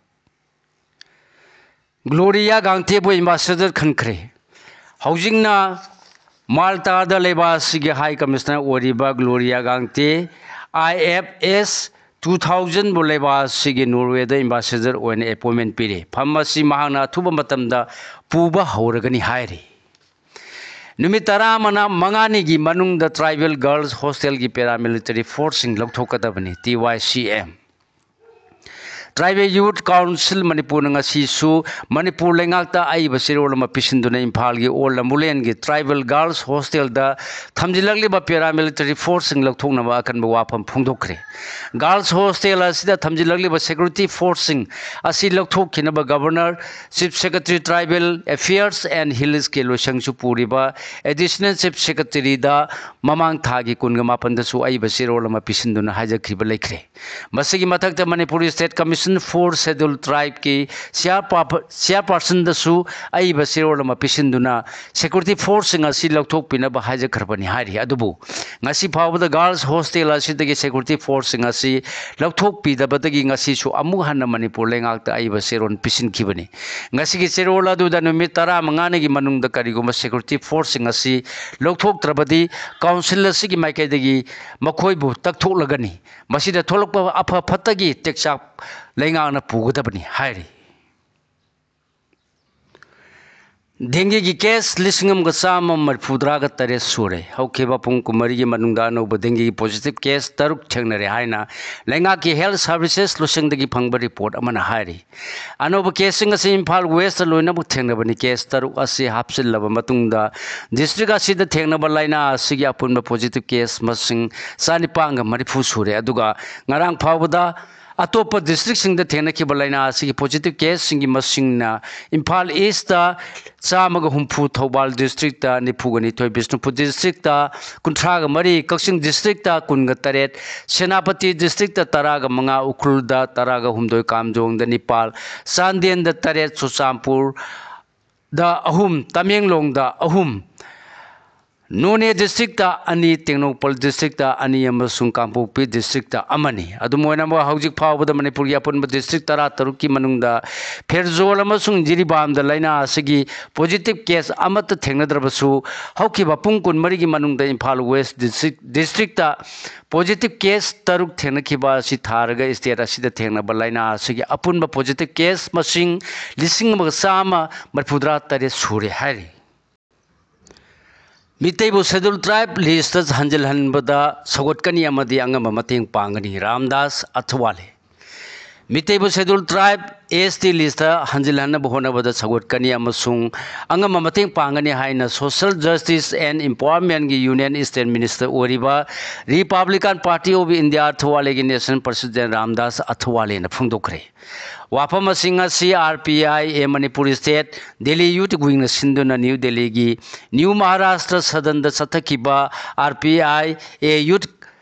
ꯒ꯭ꯂꯣꯔꯤꯌꯥ ꯒꯥꯡꯇꯦꯕꯨ ꯑꯦꯝꯕꯥꯁꯦꯗꯔ ꯈꯟꯈ꯭ꯔꯦ꯫ ꯍꯧꯖꯤꯛꯅ ꯃꯥꯜꯇꯥꯗ ꯂꯩꯕꯥꯛ ꯑꯁꯤꯒꯤ ꯍꯥꯏ ꯀꯃꯤꯁꯅꯔ ꯑꯣꯏꯔꯤꯕ ꯒ꯭ꯂꯣꯔꯤꯌꯥ ꯒꯥꯡꯇꯦ, ꯑꯥꯏ ꯑꯦꯐ ꯑꯦꯁ ꯇꯨ ꯊꯥꯎꯖꯟꯕꯨ ꯂꯩꯕꯥꯛ ꯑꯁꯤꯒꯤ ꯅꯣꯔꯋꯦꯗ ꯑꯦꯝꯕꯥꯁꯦꯗꯔ ꯑꯣꯏꯅ ꯑꯦꯄꯣꯏꯟꯃꯦꯟ ꯄꯤꯔꯦ꯫ ꯐꯝ ꯑꯁꯤ ꯃꯍꯥꯛꯅ ꯑꯊꯨꯕ ꯃꯇꯝꯗ ꯄꯨꯕ ꯍꯧꯔꯒꯅꯤ ꯍꯥꯏꯔꯤ꯫ ꯅꯨꯃꯤꯠ ꯇꯔꯥꯃꯉꯥꯅꯤꯒꯤ ꯃꯅꯨꯡꯗ ꯇ꯭ꯔꯥꯏꯕꯦꯜ ꯒꯔꯜꯁ ꯍꯣꯁꯇꯦꯜꯒꯤ ꯄꯦꯔꯥꯃꯤꯂꯤꯇꯔꯤ ꯐꯣꯔꯁꯁꯤꯡ ꯂꯧꯊꯣꯛꯀꯗꯕꯅꯤ, ꯇꯤ ꯋꯥꯏ ꯁꯤ ꯑꯦꯝ꯫ ꯇ꯭ꯔꯥꯏꯕꯦꯜ ꯌꯨꯠ ꯀꯥꯎꯟꯁꯤꯜ ꯃꯅꯤꯄꯨꯔꯅ ꯉꯁꯤꯁꯨ ꯃꯅꯤꯄꯨꯔ ꯂꯩꯉꯥꯛꯇ ꯑꯏꯕ ꯆꯦꯔꯣꯜ ꯑꯃ ꯄꯤꯁꯤꯟꯗꯨꯅ ꯏꯝꯐꯥꯜꯒꯤ ꯑꯣꯜ ꯂꯝꯕꯨꯂꯦꯟꯒꯤ ꯇ꯭ꯔꯥꯏꯕꯦꯜ ꯒꯥꯔꯜꯁ ꯍꯣꯁꯇꯦꯜꯗ ꯊꯝꯖꯤꯜꯂꯛꯂꯤꯕ ꯄꯦꯔꯥꯃꯤꯂꯤꯇꯔꯤ ꯐꯣꯔꯁꯁꯤꯡ ꯂꯧꯊꯣꯛꯅꯕ ꯑꯀꯟꯕ ꯋꯥꯐꯝ ꯐꯣꯡꯗꯣꯛꯈ꯭ꯔꯦ꯫ ꯒꯥꯔꯜꯁ ꯍꯣꯁꯇꯦꯜ ꯑꯁꯤꯗ ꯊꯝꯖꯤꯜꯂꯛꯂꯤꯕ ꯁꯦꯀ꯭ꯌꯨꯔꯤꯇꯤ ꯐꯣꯔꯁꯁꯤꯡ ꯑꯁꯤ ꯂꯧꯊꯣꯛꯈꯤꯅꯕ governor, chief secretary, tribal affairs and ꯍꯤꯜꯁꯀꯤ ꯂꯣꯏꯁꯪꯁꯨ ꯄꯨꯔꯤꯕ ꯑꯦꯗꯤꯁꯅꯦꯜ ꯆꯤꯐ ꯁꯦꯀ꯭ꯔꯦꯇꯔꯤꯗ ꯃꯃꯥꯡ ꯊꯥꯒꯤ ꯀꯨꯟꯒ ꯃꯥꯄꯟꯗꯁꯨ ꯑꯏꯕ ꯆꯦꯔꯣꯜ ꯑꯃ ꯄꯤꯁꯤꯟꯗꯨꯅ ꯍꯥꯏꯖꯈꯤꯕ ꯂꯩꯈ꯭ꯔꯦ꯫ ꯃꯁꯤꯒꯤ ꯃꯊꯛꯇ Manipur state commission for scheduled ꯇ꯭ꯔꯥꯏꯕꯀꯤ ꯆꯤꯌꯥꯔꯄꯥ-, ꯆꯤꯌꯥꯔꯄꯥꯔꯁꯟꯗꯁꯨ ꯑꯏꯕ ꯆꯦꯔꯣꯜ ꯑꯃ ꯄꯤꯁꯤꯟꯗꯨꯅ ꯁꯦꯀ꯭ꯌꯨꯔꯤꯇꯤ ꯐꯣꯔꯁꯁꯤꯡ ꯑꯁꯤ ꯂꯧꯊꯣꯛꯄꯤꯅꯕ ꯍꯥꯏꯖꯈ꯭ꯔꯕꯅꯤ ꯍꯥꯏꯔꯤ꯫ ꯑꯗꯨꯕꯨ ꯉꯁꯤ ꯐꯥꯎꯕꯗ ꯒꯥꯔꯜꯁ ꯍꯣꯁꯇꯦꯜ ꯑꯁꯤꯗꯒꯤ ꯁꯦꯀ꯭ꯌꯨꯔꯤꯇꯤ ꯐꯣꯔꯁꯁꯤꯡ ꯑꯁꯤ ꯂꯧꯊꯣꯛꯄꯤꯗꯕꯗꯒꯤ ꯉꯁꯤꯁꯨ ꯑꯃꯨꯛ ꯍꯟꯅ ꯃꯅꯤꯄꯨꯔ ꯂꯩꯉꯥꯛꯇ ꯑꯏꯕ ꯆꯦꯔꯣꯜ ꯄꯤꯁꯤꯟꯈꯤꯕꯅꯤ꯫ ꯉꯁꯤꯒꯤ ꯆꯦꯔꯣꯜ ꯑꯗꯨꯗ ꯅꯨꯃꯤꯠ ꯇꯔꯥꯃꯉꯥꯅꯤꯒꯤ ꯃꯅꯨꯡꯗ ꯀꯔꯤꯒꯨꯝꯕ ꯁꯦꯀ꯭ꯌꯨꯔꯤꯇꯤ ꯐꯣꯔꯁꯁꯤꯡ ꯑꯁꯤ ꯂꯧꯊꯣꯛꯇ꯭ꯔꯕꯗꯤ ꯀꯥꯎꯟꯁꯤꯜ ꯑꯁꯤꯒꯤ ꯃꯥꯏꯀꯩꯗꯒꯤ ꯃꯈꯣꯏꯕꯨ ꯇꯛꯊꯣꯛꯂꯒꯅꯤ꯫ ꯃꯁꯤꯗ ꯊꯣꯛꯂꯛꯄ ꯑꯐ ꯐꯠꯇꯒꯤ ꯇꯦꯛꯆꯥꯛ ꯂꯩꯉꯥꯛꯅ ꯄꯨꯒꯗꯕꯅꯤ ꯍꯥꯏꯔꯤ꯫ ꯗꯦꯡꯒꯤꯒꯤ ꯀꯦꯁ ꯂꯤꯁꯤꯡ ꯑꯃꯒ ꯆꯥꯝꯃ ꯃꯔꯤꯐꯨꯇꯔꯥꯒ ꯇꯔꯦꯠ ꯁꯨꯔꯦ꯫ ꯍꯧꯈꯤꯕ ꯄꯨꯡ ꯀꯨꯟꯃꯔꯤꯒꯤ ꯃꯅꯨꯡꯗ ꯑꯅꯧꯕ ꯗꯦꯡꯒꯤꯒꯤ ꯄꯣꯖꯤꯇꯤꯚ ꯀꯦꯁ ꯇꯔꯨꯛ ꯊꯦꯡꯅꯔꯦ ꯍꯥꯏꯅ ꯂꯩꯉꯥꯛꯀꯤ ꯍꯦꯜꯊ ꯁꯥꯔꯚꯤꯁꯦꯁ ꯂꯣꯏꯁꯪꯗꯒꯤ ꯐꯪꯕ ꯔꯤꯄꯣꯔꯠ ꯑꯃꯅ ꯍꯥꯏꯔꯤ꯫ ꯑꯅꯧꯕ ꯀꯦꯁꯁꯤꯡ ꯑꯁꯤ ꯏꯝꯐꯥꯜ ꯋꯦꯁꯇ ꯂꯣꯏꯅꯃꯛ ꯊꯦꯡꯅꯕꯅꯤ꯫ ꯀꯦꯁ ꯇꯔꯨꯛ ꯑꯁꯤ ꯍꯥꯞꯆꯤꯜꯂꯕ ꯃꯇꯨꯡꯗ ꯗꯤꯁꯇ꯭ꯔꯤꯛ ꯑꯁꯤꯗ ꯊꯦꯡꯅꯕ ꯂꯥꯏꯅꯥ ꯑꯁꯤꯒꯤ ꯑꯄꯨꯟꯕ ꯄꯣꯖꯤꯇꯤꯚ ꯀꯦꯁ ꯃꯁꯤꯡ ꯆꯥꯅꯤꯄꯥꯟꯒ ꯃꯔꯤꯐꯨ ꯁꯨꯔꯦ꯫ ꯑꯗꯨꯒ ꯉꯔꯥꯡ ꯐꯥꯎꯕꯗ ꯑꯇꯣꯞꯄ ꯗꯤꯁꯇ꯭ꯔꯤꯛꯁꯤꯡꯗ ꯊꯦꯡꯅꯈꯤꯕ ꯂꯥꯏꯅꯥ ꯑꯁꯤꯒꯤ ꯄꯣꯖꯤꯇꯤꯚ ꯀꯦꯁꯁꯤꯡꯒꯤ ꯃꯁꯤꯡꯅ ꯏꯝꯐꯥꯜ ꯏꯁꯇ ꯆꯥꯝꯃꯒ ꯍꯨꯝꯐꯨ, ꯊꯧꯕꯥꯜ ꯗꯤꯁꯇ꯭ꯔꯤꯛꯇ ꯅꯤꯐꯨꯒ ꯅꯤꯊꯣꯏ, ꯕꯤꯁꯅꯨꯄꯨꯔ ꯗꯤꯁꯇ꯭ꯔꯤꯛꯇ ꯀꯨꯟꯊ꯭ꯔꯥꯒ ꯃꯔꯤ, ꯀꯛꯆꯤꯡ ꯗꯤꯁꯇ꯭ꯔꯤꯛꯇ ꯀꯨꯟꯒ ꯇꯔꯦꯠ, ꯁꯦꯅꯥꯄꯇꯤ ꯗꯤꯁꯇ꯭ꯔꯤꯛꯇ ꯇꯔꯥꯒ ꯃꯉꯥ, ꯎꯈ꯭ꯔꯨꯜꯗ ꯇꯔꯥꯒ ꯍꯨꯝꯗꯣꯏ, ꯀꯥꯝꯖꯣꯡꯗ ꯅꯤꯄꯥꯜ, ꯆꯥꯟꯗꯦꯜꯗ ꯇꯔꯦꯠ, ꯆꯨꯔꯆꯥꯟꯄꯨꯔꯗ ꯑꯍꯨꯝ, ꯇꯃꯦꯡꯂꯣꯡꯗ ꯑꯍꯨꯝ, ꯅꯣꯅꯦ ꯗꯤꯁꯇ꯭ꯔꯤꯛꯇ ꯑꯅꯤ, ꯇꯦꯡꯅꯧꯄꯜ ꯗꯤꯁꯇ꯭ꯔꯤꯛꯇ ꯑꯅꯤ ꯑꯃꯁꯨꯡ ꯀꯥꯡꯄꯣꯛꯄꯤ ꯗꯤꯁꯇ꯭ꯔꯤꯛꯇ ꯑꯃꯅꯤ꯫ ꯑꯗꯨꯝ ꯑꯣꯏꯅꯃꯛ, ꯍꯧꯖꯤꯛ ꯐꯥꯎꯕꯗ ꯃꯅꯤꯄꯨꯔꯒꯤ ꯑꯄꯨꯟꯕ ꯗꯤꯁꯇ꯭ꯔꯤꯛ ꯇꯔꯥꯇꯔꯨꯛꯀꯤ ꯃꯅꯨꯡꯗ ꯐꯦꯔꯖꯣꯜ ꯑꯃꯁꯨꯡ ꯖꯤꯔꯤꯕꯥꯝꯗ ꯂꯥꯏꯅꯥ ꯑꯁꯤꯒꯤ ꯄꯣꯖꯤꯇꯤꯚ ꯀꯦꯁ ꯑꯃꯠꯇ ꯊꯦꯡꯅꯗ꯭ꯔꯕꯁꯨ, ꯍꯧꯈꯤꯕ ꯄꯨꯡ ꯀꯨꯟꯃꯔꯤꯒꯤ ꯃꯅꯨꯡꯗ Imphal west district, district positive case ꯇꯔꯨꯛ ꯊꯦꯡꯅꯈꯤꯕ ꯑꯁꯤ ꯊꯥꯔꯒ ꯁ꯭ꯇꯦꯠ ꯑꯁꯤꯗ ꯊꯦꯡꯅꯕ ꯂꯥꯏꯅꯥ ꯑꯁꯤꯒꯤ ꯑꯄꯨꯟꯕ ꯄꯣꯖꯤꯇꯤꯚ ꯀꯦꯁ ꯃꯁꯤꯡ ꯂꯤꯁꯤꯡ ꯑꯃꯒ ꯆꯥꯝꯃ ꯃꯔꯤꯐꯨꯇꯔꯥ ꯇꯔꯦꯠ ꯁꯨꯔꯦ ꯍꯥꯏꯔꯤ꯫ ꯃꯤꯇꯩꯕꯨ ꯁꯦꯗ꯭ꯌꯨꯜ ꯇ꯭ꯔꯥꯏꯕ ꯂꯤꯁꯇ ꯍꯟꯖꯤꯜꯍꯟꯕꯗ ꯁꯧꯒꯠꯀꯅꯤ ꯑꯃꯗꯤ ꯑꯉꯝꯕ ꯃꯇꯦꯡ ꯄꯥꯡꯒꯅꯤ, ꯔꯥꯝꯗꯥꯁ ꯑꯊꯋꯥꯂꯦ꯫ ꯃꯤꯇꯩꯕꯨ ꯁꯦꯗ꯭ꯌꯨꯜ ꯇ꯭ꯔꯥꯏꯕ, ꯑꯦꯁ ꯇꯤ, ꯂꯤꯁꯇ ꯍꯟꯖꯤꯜꯍꯟꯅꯕ ꯍꯣꯠꯅꯕꯗ ꯁꯧꯒꯠꯀꯅꯤ ꯑꯃꯁꯨꯡ ꯑꯉꯝꯕ ꯃꯇꯦꯡ ꯄꯥꯡꯒꯅꯤ ꯍꯥꯏꯅ Social Justice and Empowermentꯒꯤ Union State Minister ꯑꯣꯏꯔꯤꯕ Republican Party of India ꯑꯊꯋꯥꯂꯦꯒꯤ National President Ramdas ꯑꯊꯋꯥꯂꯦꯅ ꯐꯣꯡꯗꯣꯛꯈ꯭ꯔꯦ꯫ ꯋꯥꯐꯝ ꯑꯁꯤꯡ ꯑꯁꯤ R P I A Manipur state Delhi youth ꯋꯤꯡꯅ ꯁꯤꯟꯗꯨꯅ ꯅ꯭ꯌꯨ ꯗꯦꯜꯂꯤꯒꯤ ꯅ꯭ꯌꯨ ꯃꯍꯥꯔꯥꯁꯇ꯭ꯔ ꯁꯗꯟꯗ ꯆꯠꯊꯈꯤꯕ R P I A youth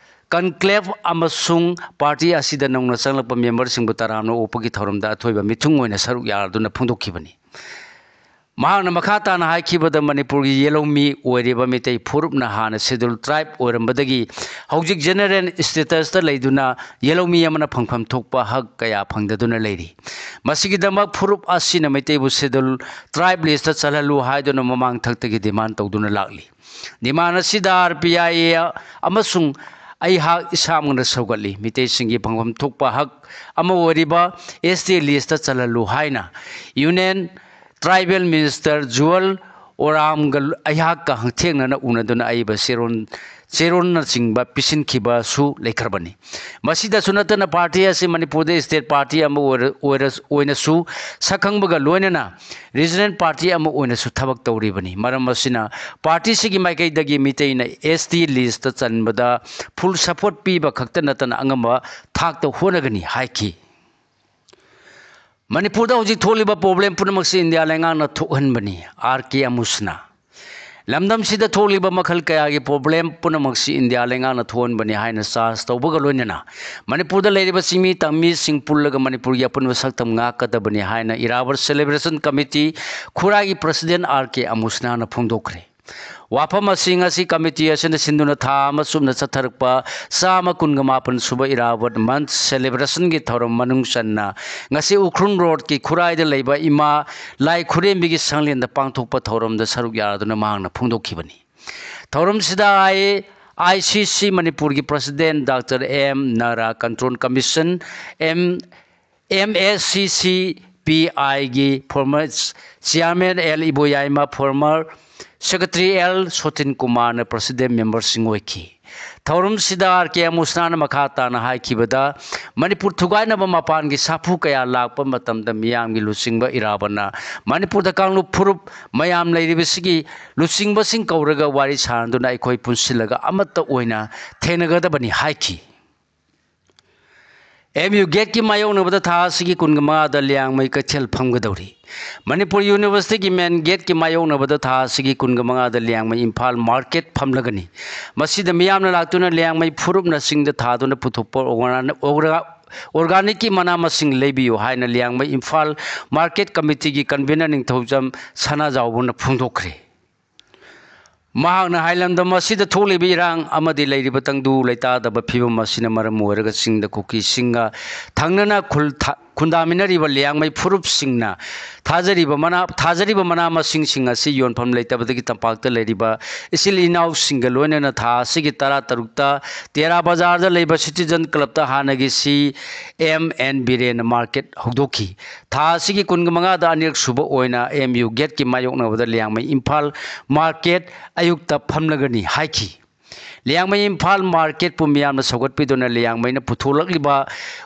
conclave ꯑꯃꯁꯨꯡ ꯄꯥꯔꯇꯤ ꯑꯁꯤꯗ ꯅꯧꯅ ꯆꯪꯂꯛꯄ ꯃꯦꯝꯕꯔꯁꯤꯡꯕꯨ ꯇꯔꯥꯝꯅ ꯑꯣꯛꯄꯒꯤ ꯊꯧꯔꯝꯗ ꯑꯊꯣꯏꯕ ꯃꯤꯊꯨꯡ ꯑꯣꯏꯅ ꯁꯔꯨꯛ ꯌꯥꯗꯨꯅ ꯐꯣꯡꯗꯣꯛꯈꯤꯕꯅꯤ꯫ ꯃꯍꯥꯛꯅ ꯃꯈꯥ ꯇꯥꯅ ꯍꯥꯏꯈꯤꯕꯗ, ꯃꯅꯤꯄꯨꯔꯒꯤ ꯌꯦꯜꯍꯧꯃꯤ ꯑꯣꯏꯔꯤꯕ ꯃꯤꯇꯩ ꯐꯨꯔꯨꯞꯅ ꯍꯥꯟꯅ ꯁꯦꯗ꯭ꯌꯨꯜ ꯇ꯭ꯔꯥꯏꯕ ꯑꯣꯏꯔꯝꯕꯗꯒꯤ ꯍꯧꯖꯤꯛ ꯖꯦꯅꯔꯦꯜ ꯁ꯭ꯇꯦꯇꯁꯇ ꯂꯩꯗꯨꯅ ꯌꯦꯜꯍꯧꯃꯤ ꯑꯃꯅ ꯐꯪꯐꯝ ꯊꯣꯛꯄ ꯍꯛ ꯀꯌꯥ ꯐꯪꯗꯗꯨꯅ ꯂꯩꯔꯤ꯫ ꯃꯁꯤꯒꯤꯗꯃꯛ ꯐꯨꯔꯨꯞ ꯑꯁꯤꯅ ꯃꯤꯇꯩꯕꯨ ꯁꯦꯗ꯭ꯌꯨꯜ ꯇ꯭ꯔꯥꯏꯕ ꯂꯤꯁꯇ ꯆꯜꯍꯜꯂꯨ ꯍꯥꯏꯗꯨꯅ ꯃꯃꯥꯡ ꯊꯛꯇꯒꯤ ꯗꯤꯃꯥꯟ ꯇꯧꯗꯨꯅ ꯂꯥꯛꯂꯤ꯫ ꯗꯤꯃꯥꯟ ꯑꯁꯤꯗ R P I A ꯑꯃꯁꯨꯡ ꯑꯩꯍꯥꯛ ꯏꯁꯥꯃꯛꯅ ꯁꯧꯒꯠꯂꯤ꯫ ꯃꯤꯇꯩꯁꯤꯡꯒꯤ ꯐꯪꯐꯝ ꯊꯣꯛꯄ ꯍꯛ ꯑꯃ ꯑꯣꯏꯔꯤꯕ S T ꯂꯤꯁꯇ ꯆꯜꯍꯜꯂꯨ ꯍꯥꯏꯅ ꯌꯨꯅꯤꯌꯟ ꯇ꯭ꯔꯥꯏꯕꯦꯜ ꯃꯤꯅꯤꯁꯇꯔ ꯖꯨꯋꯜ ꯑꯣꯔꯥꯝꯒ ꯑꯩꯍꯥꯛꯀ ꯍꯛꯊꯦꯡꯅꯅ ꯎꯅꯗꯨꯅ ꯑꯏꯕ ꯆꯦꯔꯣꯟ, ꯆꯦꯔꯣꯟꯅꯆꯤꯡꯕ ꯄꯤꯁꯤꯟꯈꯤꯕꯁꯨ ꯂꯩꯈ꯭ꯔꯕꯅꯤ꯫ ꯃꯁꯤꯗꯁꯨ ꯅꯠꯇꯅ, ꯄꯥꯔꯇꯤ ꯑꯁꯤ ꯃꯅꯤꯄꯨꯔꯗ ꯁ꯭ꯇꯦꯠ ꯄꯥꯔꯇꯤ ꯑꯃ ꯑꯣꯏꯔ-, ꯑꯣꯏꯔ-, ꯑꯣꯏꯅꯁꯨ ꯁꯛꯈꯪꯕꯒ ꯂꯣꯏꯅꯅ ꯔꯤꯖꯅꯦꯜ ꯄꯥꯔꯇꯤ ꯑꯃ ꯑꯣꯏꯅꯁꯨ ꯊꯕꯛ ꯇꯧꯔꯤꯕꯅꯤ꯫ ꯃꯔꯝ ꯑꯁꯤꯅ, ꯄꯥꯔꯇꯤꯁꯤꯒꯤ ꯃꯥꯏꯀꯩꯗꯒꯤ ꯃꯤꯇꯩꯅ S T ꯂꯤꯁꯇ ꯆꯟꯕꯗ ꯐꯨꯜ ꯁꯄꯣꯔꯠ ꯄꯤꯕ ꯈꯛꯇ ꯅꯠꯇꯅ ꯑꯉꯝꯕ ꯊꯥꯛꯇ ꯍꯣꯠꯅꯒꯅꯤ ꯍꯥꯏꯈꯤ꯫ ꯃꯅꯤꯄꯨꯔꯗ ꯍꯧꯖꯤꯛ ꯊꯣꯛꯂꯤꯕ ꯄ꯭ꯔꯣꯕ꯭ꯂꯦꯝ ꯄꯨꯝꯅꯃꯛꯁꯤ ꯏꯟꯗꯤꯌꯥ ꯂꯩꯉꯥꯛꯅ ꯊꯣꯛꯍꯟꯕꯅꯤ, R K ꯑꯃꯨꯁꯅꯥ꯫ ꯂꯝꯗꯝꯁꯤꯗ ꯊꯣꯛꯂꯤꯕ ꯃꯈꯜ ꯀꯌꯥꯒꯤ ꯄ꯭ꯔꯣꯕ꯭ꯂꯦꯝ ꯄꯨꯝꯅꯃꯛꯁꯤ ꯏꯟꯗꯤꯌꯥ ꯂꯩꯉꯥꯛꯅ ꯊꯣꯛꯍꯟꯕꯅꯤ ꯍꯥꯏꯅ ꯆꯥꯔꯖ ꯇꯧꯕꯒ ꯂꯣꯏꯅꯅ ꯃꯅꯤꯄꯨꯔꯗ ꯂꯩꯔꯤꯕ ꯆꯤꯡꯃꯤ ꯇꯝꯃꯤꯁꯤꯡ ꯄꯨꯜꯂꯒ ꯃꯅꯤꯄꯨꯔꯒꯤ ꯑꯄꯨꯟꯕ ꯁꯛꯇꯝ ꯉꯥꯛꯀꯗꯕꯅꯤ ꯍꯥꯏꯅ ꯏꯔꯥꯕꯣꯠ ꯁꯦꯂꯦꯕ꯭ꯔꯦꯁꯟ ꯀꯃꯤꯇꯤ ꯈꯨꯔꯥꯏꯒꯤ ꯄ꯭ꯔꯁꯤꯗꯦꯟ R K ꯑꯃꯨꯁꯅꯥꯅ ꯐꯣꯡꯗꯣꯛꯈ꯭ꯔꯦ꯫ ꯋꯥꯐꯝ ꯑꯁꯤ ꯉꯁꯤ ꯀꯃꯤꯇꯤ ꯑꯁꯤꯅ ꯁꯤꯟꯗꯨꯅ ꯊꯥ ꯑꯃ ꯆꯨꯞꯅ ꯆꯠꯊꯔꯛꯄ ꯆꯥꯝꯃ ꯀꯨꯟꯒ ꯃꯥꯄꯟ ꯁꯨꯕ ꯏꯔꯥꯕꯣꯠ ꯃꯟꯊ ꯁꯦꯂꯦꯕ꯭ꯔꯦꯁꯟꯒꯤ ꯊꯧꯔꯝ ꯃꯅꯨꯡ ꯆꯟꯅ ꯉꯁꯤ ꯎꯈ꯭ꯔꯨꯜ ꯔꯣꯗꯀꯤ ꯈꯨꯔꯥꯏꯗ ꯂꯩꯕ ꯏꯃꯥ ꯂꯥꯏ ꯈꯨꯔꯦꯝꯕꯤꯒꯤ ꯁꯪꯂꯦꯟꯗ ꯄꯥꯡꯊꯣꯛꯄ ꯊꯧꯔꯝꯗ ꯁꯔꯨꯛ ꯌꯥꯗꯨꯅ ꯃꯍꯥꯛꯅ ꯐꯣꯡꯗꯣꯛꯈꯤꯕꯅꯤ꯫ ꯊꯧꯔꯝꯁꯤꯗ ꯑꯥꯏ ꯑꯥꯏ ꯁꯤ ꯁꯤ ꯃꯅꯤꯄꯨꯔꯒꯤ president doctor M Nara, control commission M M S C C P ꯑꯥꯏꯒꯤ former chairman L Iboyaima, former secretary L Sotin ꯀꯨꯃꯥꯔꯅ ꯄ꯭ꯔꯁꯤꯗꯦꯟ ꯃꯦꯝꯕꯔꯁꯤꯡ ꯑꯣꯏꯈꯤ꯫ ꯊꯧꯔꯝꯁꯤꯗ ꯑꯥꯔ ꯀꯦ ꯑꯃꯨꯁꯅꯥꯅ ꯃꯈꯥ ꯇꯥꯅ ꯍꯥꯏꯈꯤꯕꯗ, ꯃꯅꯤꯄꯨꯔ ꯊꯨꯒꯥꯏꯅꯕ ꯃꯄꯥꯟꯒꯤ ꯁꯥꯐꯨ ꯀꯌꯥ ꯂꯥꯛꯄ ꯃꯇꯝꯗ ꯃꯤꯌꯥꯝꯒꯤ ꯂꯨꯆꯤꯡꯕ ꯏꯔꯥꯕꯣꯠꯅ ꯃꯅꯤꯄꯨꯔꯗ ꯀꯥꯡꯂꯨꯞ ꯐꯨꯔꯨꯞ ꯃꯌꯥꯝ ꯂꯩꯔꯤꯕꯁꯤꯒꯤ ꯂꯨꯆꯤꯡꯕꯁꯤꯡ ꯀꯧꯔꯒ ꯋꯥꯔꯤ ꯁꯥꯅꯗꯨꯅ ꯑꯩꯈꯣꯏ ꯄꯨꯟꯁꯤꯜꯂꯒ ꯑꯃꯠꯇ ꯑꯣꯏꯅ ꯊꯦꯡꯅꯒꯗꯕꯅꯤ ꯍꯥꯏꯈꯤ꯫ ꯑꯦꯝ ꯌꯨ ꯒꯦꯠꯀꯤ ꯃꯥꯌꯣꯛꯅꯕꯗ ꯊꯥ ꯑꯁꯤꯒꯤ ꯀꯨꯟꯒ ꯃꯉꯥꯗ ꯂꯤꯌꯥꯡꯃꯩ ꯀꯩꯊꯦꯜ ꯐꯝꯒꯗꯧꯔꯤ꯫ ꯃꯅꯤꯄꯨꯔ ꯌꯨꯅꯤꯚꯔꯁꯤꯇꯤꯒꯤ ꯃꯦꯟ ꯒꯦꯠꯀꯤ ꯃꯥꯌꯣꯛꯅꯕꯗ ꯊꯥ ꯑꯁꯤꯒꯤ ꯀꯨꯟꯒ ꯃꯉꯥꯗ ꯂꯤꯌꯥꯡꯃꯩ ꯏꯝꯐꯥꯜ ꯃꯥꯔꯀꯦꯠ ꯐꯝꯂꯒꯅꯤ꯫ ꯃꯁꯤꯗ ꯃꯤꯌꯥꯝꯅ ꯂꯥꯛꯇꯨꯅ ꯂꯤꯌꯥꯡꯃꯩ ꯐꯨꯔꯨꯞꯅ ꯆꯤꯡꯗ ꯊꯥꯗꯨꯅ ꯄꯨꯊꯣꯛꯄ ꯑꯣꯔꯒꯥꯅ-, ꯑꯣꯔꯒꯥ-, ꯑꯣꯔꯒꯥꯅꯤꯛꯀꯤ ꯃꯅꯥ ꯃꯁꯤꯡ ꯂꯩꯕꯤꯌꯨ ꯍꯥꯏꯅ ꯂꯤꯌꯥꯡꯃꯩ ꯏꯝꯐꯥꯜ ꯃꯥꯔꯀꯦꯠ ꯀꯃꯤꯇꯤꯒꯤ ꯀꯟꯚꯤꯅꯔ ꯅꯤꯡꯊꯧꯖꯝ ꯁꯅꯥꯖꯥꯎꯕꯅ ꯐꯣꯡꯗꯣꯛꯈ꯭ꯔꯦ꯫ ꯃꯍꯥꯛꯅ ꯍꯥꯏ, ꯂꯝꯗꯝ ꯑꯁꯤꯗ ꯊꯣꯛꯂꯤꯕ ꯏꯔꯥꯡ ꯑꯃꯗꯤ ꯂꯩꯔꯤꯕ ꯇꯪꯗꯨ ꯂꯩꯇꯥꯗꯕ ꯐꯤꯕꯝ ꯑꯁꯤꯅ ꯃꯔꯝ ꯑꯣꯏꯔꯒ ꯆꯤꯡꯗ ꯀꯨꯀꯤꯁꯤꯡꯒ ꯊꯪꯅꯅ ꯈꯨꯜ ꯊ-, ꯈꯨꯟꯗꯥꯃꯤꯟꯅꯔꯤꯕ ꯂꯤꯌꯥꯡꯃꯩ ꯐꯨꯔꯨꯞꯁꯤꯡꯅ ꯊꯥꯖꯔꯤꯕ ꯃꯅꯥ, ꯊꯥꯖꯔꯤꯕ ꯃꯅꯥ ꯃꯁꯤꯡꯁꯤꯡ ꯑꯁꯤ ꯌꯣꯟꯐꯝ ꯂꯩꯇꯕꯗꯒꯤ ꯇꯝꯄꯥꯛꯇ ꯂꯩꯔꯤꯕ ꯏꯆꯤꯜ ꯏꯅꯥꯎꯁꯤꯡꯒ ꯂꯣꯏꯅꯅ ꯊꯥ ꯑꯁꯤꯒꯤ ꯇꯔꯥ ꯇꯔꯨꯛꯇ ꯇꯦꯔꯥ ꯕꯖꯥꯔꯗ ꯂꯩꯕ ꯁꯤꯇꯤꯖꯟ ꯀ꯭ꯂꯕꯇ ꯍꯥꯟꯅꯒꯤ ꯁꯤ ꯑꯦꯝ ꯑꯦꯟ ꯕꯤꯔꯦꯟ ꯃꯥꯔꯀꯦꯠ ꯍꯧꯗꯣꯛꯈꯤ꯫ ꯊꯥ ꯑꯁꯤꯒꯤ ꯀꯨꯟꯒ ꯃꯉꯥꯗ ꯑꯅꯤꯔꯛ ꯁꯨꯕ ꯑꯣꯏꯅ ꯑꯦꯝ ꯌꯨ ꯒꯦꯠꯀꯤ ꯃꯥꯌꯣꯛꯅꯕꯗ ꯂꯤꯌꯥꯡꯃꯩ ꯏꯝꯐꯥꯜ ꯃꯥꯔꯀꯦꯠ ꯑꯌꯨꯛꯇ ꯐꯝꯂꯒꯅꯤ ꯍꯥꯏꯈꯤ꯫ ꯂꯤꯌꯥꯡꯃꯩ ꯏꯝꯐꯥꯜ ꯃꯥꯔꯀꯦꯠꯄꯨ ꯃꯤꯌꯥꯝꯅ ꯁꯧꯒꯠꯄꯤꯗꯨꯅ ꯂꯤꯌꯥꯡꯃꯩꯅ ꯄꯨꯊꯣꯛꯂꯛꯂꯤꯕ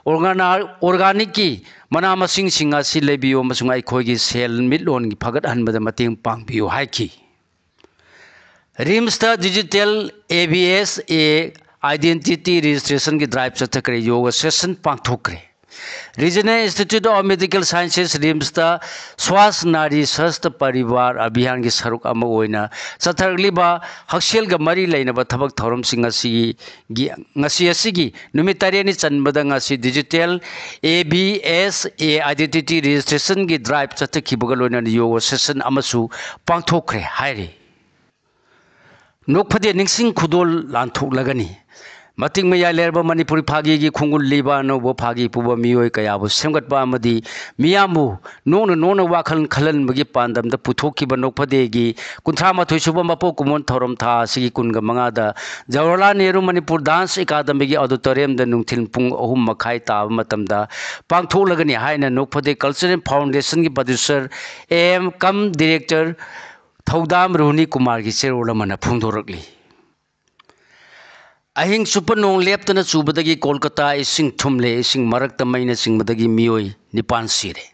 ꯑꯣꯔꯒꯥꯅꯥ-, ꯑꯣꯔꯒꯥꯅꯤꯛꯀꯤ ꯃꯅꯥ ꯃꯁꯤꯡꯁꯤꯡ ꯑꯁꯤ ꯂꯩꯕꯤꯌꯨ ꯑꯃꯁꯨꯡ ꯑꯩꯈꯣꯏꯒꯤ ꯁꯦꯟꯃꯤꯠꯂꯣꯟꯒꯤ ꯐꯒꯠꯍꯟꯕꯗ ꯃꯇꯦꯡ ꯄꯥꯡꯕꯤꯌꯨ ꯍꯥꯏꯈꯤ꯫ ꯔꯤꯝꯁꯇ digital A B S A identity ꯔꯦꯖꯤꯁꯇ꯭ꯔꯦꯁꯟꯒꯤ ꯗ꯭ꯔꯥꯏꯚ ꯆꯠꯊꯈ꯭ꯔꯦ, ꯌꯣꯒ ꯁꯦꯁꯟ ꯄꯥꯡꯊꯣꯛꯈ꯭ꯔꯦ꯫ Regional Institute of Medical Sciences, ꯔꯤꯝꯁꯇ ꯁ꯭ꯋꯥꯁ ꯅꯥꯔꯤ ꯁ꯭ꯋꯥꯁꯊ ꯄꯔꯤꯕꯥꯔ ꯑꯚꯤꯌꯥꯟꯒꯤ ꯁꯔꯨꯛ ꯑꯃ ꯑꯣꯏꯅ ꯆꯠꯊꯔꯛꯂꯤꯕ ꯍꯛꯁꯦꯜꯒ ꯃꯔꯤ ꯂꯩꯅꯕ ꯊꯕꯛ ꯊꯧꯔꯝꯁꯤꯡ ꯑꯁꯤꯒꯤ, ꯉꯁꯤ ꯑꯁꯤꯒꯤ ꯅꯨꯃꯤꯠ ꯇꯔꯦꯠꯅꯤ ꯆꯟꯕꯗ ꯉꯁꯤ digital A B S A identity ꯔꯦꯖꯤꯁꯇ꯭ꯔꯦꯁꯟꯒꯤ ꯗ꯭ꯔꯥꯏꯚ ꯆꯠꯊꯈꯤꯕꯒ ꯂꯣꯏꯅꯅ ꯌꯣꯒ ꯁꯦꯁꯟ ꯑꯃꯁꯨ ꯄꯥꯡꯊꯣꯛꯈ꯭ꯔꯦ ꯍꯥꯏꯔꯤ꯫ ꯅꯣꯛꯐꯗꯦ ꯅꯤꯡꯁꯤꯡ ꯈꯨꯗꯣꯜ ꯂꯥꯟꯊꯣꯛꯂꯒꯅꯤ꯫ ꯃꯇꯤꯛ ꯃꯌꯥꯏ ꯂꯩꯔꯕ ꯃꯅꯤꯄꯨꯔꯤ ꯐꯥꯒꯤꯒꯤ ꯈꯣꯡꯒꯨꯜ ꯂꯤꯕ ꯑꯅꯧꯕ ꯐꯥꯒꯤ ꯄꯨꯕ ꯃꯤꯑꯣꯏ ꯀꯌꯥꯕꯨ ꯁꯦꯝꯒꯠꯄ ꯑꯃꯗꯤ ꯃꯤꯌꯥꯝꯕꯨ ꯅꯣꯛꯅ ꯅꯣꯛꯅ ꯋꯥꯈꯜ ꯈꯜꯍꯟꯕꯒꯤ ꯄꯥꯟꯗꯝꯗ ꯄꯨꯊꯣꯛꯈꯤꯕ ꯅꯣꯛꯐꯗꯦꯒꯤ ꯀꯨꯟꯊ꯭ꯔꯥ ꯃꯥꯊꯣꯏ ꯁꯨꯕ ꯃꯄꯣꯛ ꯀꯨꯝꯑꯣꯟ ꯊꯧꯔꯝ ꯊꯥ ꯑꯁꯤꯒꯤ ꯀꯨꯟꯒ ꯃꯉꯥꯗ ꯖꯋꯥꯍꯔꯂꯥꯜ ꯅꯦꯍꯔꯨ ꯃꯅꯤꯄꯨꯔ ꯗꯥꯟꯁ ꯑꯦꯀꯥꯗꯃꯤꯒꯤ ꯑꯣꯗꯤꯇꯣꯔꯤꯌꯝꯗ ꯅꯨꯡꯊꯤꯜ ꯄꯨꯡ ꯑꯍꯨꯝ ꯃꯈꯥꯏ ꯇꯥꯕ ꯃꯇꯝꯗ ꯄꯥꯡꯊꯣꯛꯂꯒꯅꯤ ꯍꯥꯏꯅ ꯅꯣꯛꯐꯗꯦ ꯀꯜꯆꯔꯦꯜ ꯐꯥꯎꯟꯗꯦꯁꯟꯒꯤ producer A M cum director Thoudam Rohini ꯀꯨꯃꯥꯔꯒꯤ ꯆꯦꯔꯣꯜ ꯑꯃꯅ ꯐꯣꯡꯗꯣꯔꯛꯂꯤ꯫ ꯑꯍꯤꯡ ꯆꯨꯞꯄ ꯅꯣꯡ ꯂꯦꯞꯇꯅ ꯆꯨꯕꯗꯒꯤ ꯀꯣꯜꯀꯇꯥ ꯏꯁꯤꯡ ꯊꯨꯝꯂꯦ꯫ ꯏꯁꯤꯡ ꯃꯔꯛꯇ ꯃꯩꯅ ꯆꯤꯡꯕꯗꯒꯤ ꯃꯤꯑꯣꯏ ꯅꯤꯄꯥꯟ ꯁꯤꯔꯦ꯫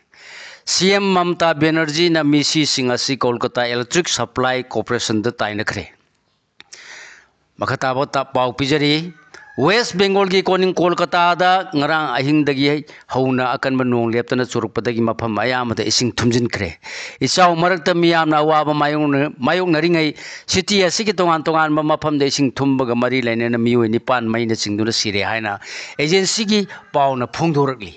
ꯁꯤ ꯑꯦꯝ ꯃꯃꯇꯥ ꯕꯦꯅꯔꯖꯤꯅ ꯃꯤꯁꯤꯁꯤꯡ ꯑꯁꯤ ꯀꯣꯜꯀꯇꯥ ꯏꯂꯦꯛꯇ꯭ꯔꯤꯛ ꯁꯄ꯭ꯂꯥꯏ ꯀꯣꯔꯄꯣꯔꯦꯁꯟꯗ ꯇꯥꯏꯅꯈ꯭ꯔꯦ꯫ ꯃꯈꯥ ꯇꯥꯕ ꯇ-, ꯄꯥꯎ ꯄꯤꯖꯔꯤ꯫ ꯋꯦꯁ ꯕꯦꯡꯒꯣꯜꯒꯤ ꯀꯣꯅꯨꯡ ꯀꯣꯜꯀꯇꯥꯗ ꯉꯔꯥꯡ ꯑꯍꯤꯡꯗꯒꯤ ꯍꯧꯅ ꯑꯀꯟꯕ ꯅꯣꯡ ꯂꯦꯞꯇꯅ ꯆꯨꯔꯛꯄꯗꯒꯤ ꯃꯐꯝ ꯑꯌꯥꯝꯕꯗ ꯏꯁꯤꯡ ꯊꯨꯝꯖꯤꯟꯈ꯭ꯔꯦ꯫ ꯏꯆꯥꯎ ꯃꯔꯛꯇ ꯃꯤꯌꯥꯝꯅ ꯑꯋꯥꯕ ꯃꯥꯌꯣꯛꯅ-, ꯃꯥꯌꯣꯛꯅꯔꯤꯉꯩ ꯁꯤꯇꯤ ꯑꯁꯤꯒꯤ ꯇꯣꯉꯥꯟ ꯇꯣꯉꯥꯟꯕ ꯃꯐꯝꯗ ꯏꯁꯤꯡ ꯊꯨꯝꯕꯒ ꯃꯔꯤ ꯂꯩꯅꯅ ꯃꯤꯑꯣꯏ ꯅꯤꯄꯥꯟ ꯃꯩꯅ ꯆꯤꯡꯗꯨꯅ ꯁꯤꯔꯦ ꯍꯥꯏꯅ ꯑꯦꯖꯦꯟꯁꯤꯒꯤ ꯄꯥꯎꯅ ꯐꯣꯡꯗꯣꯔꯛꯂꯤ꯫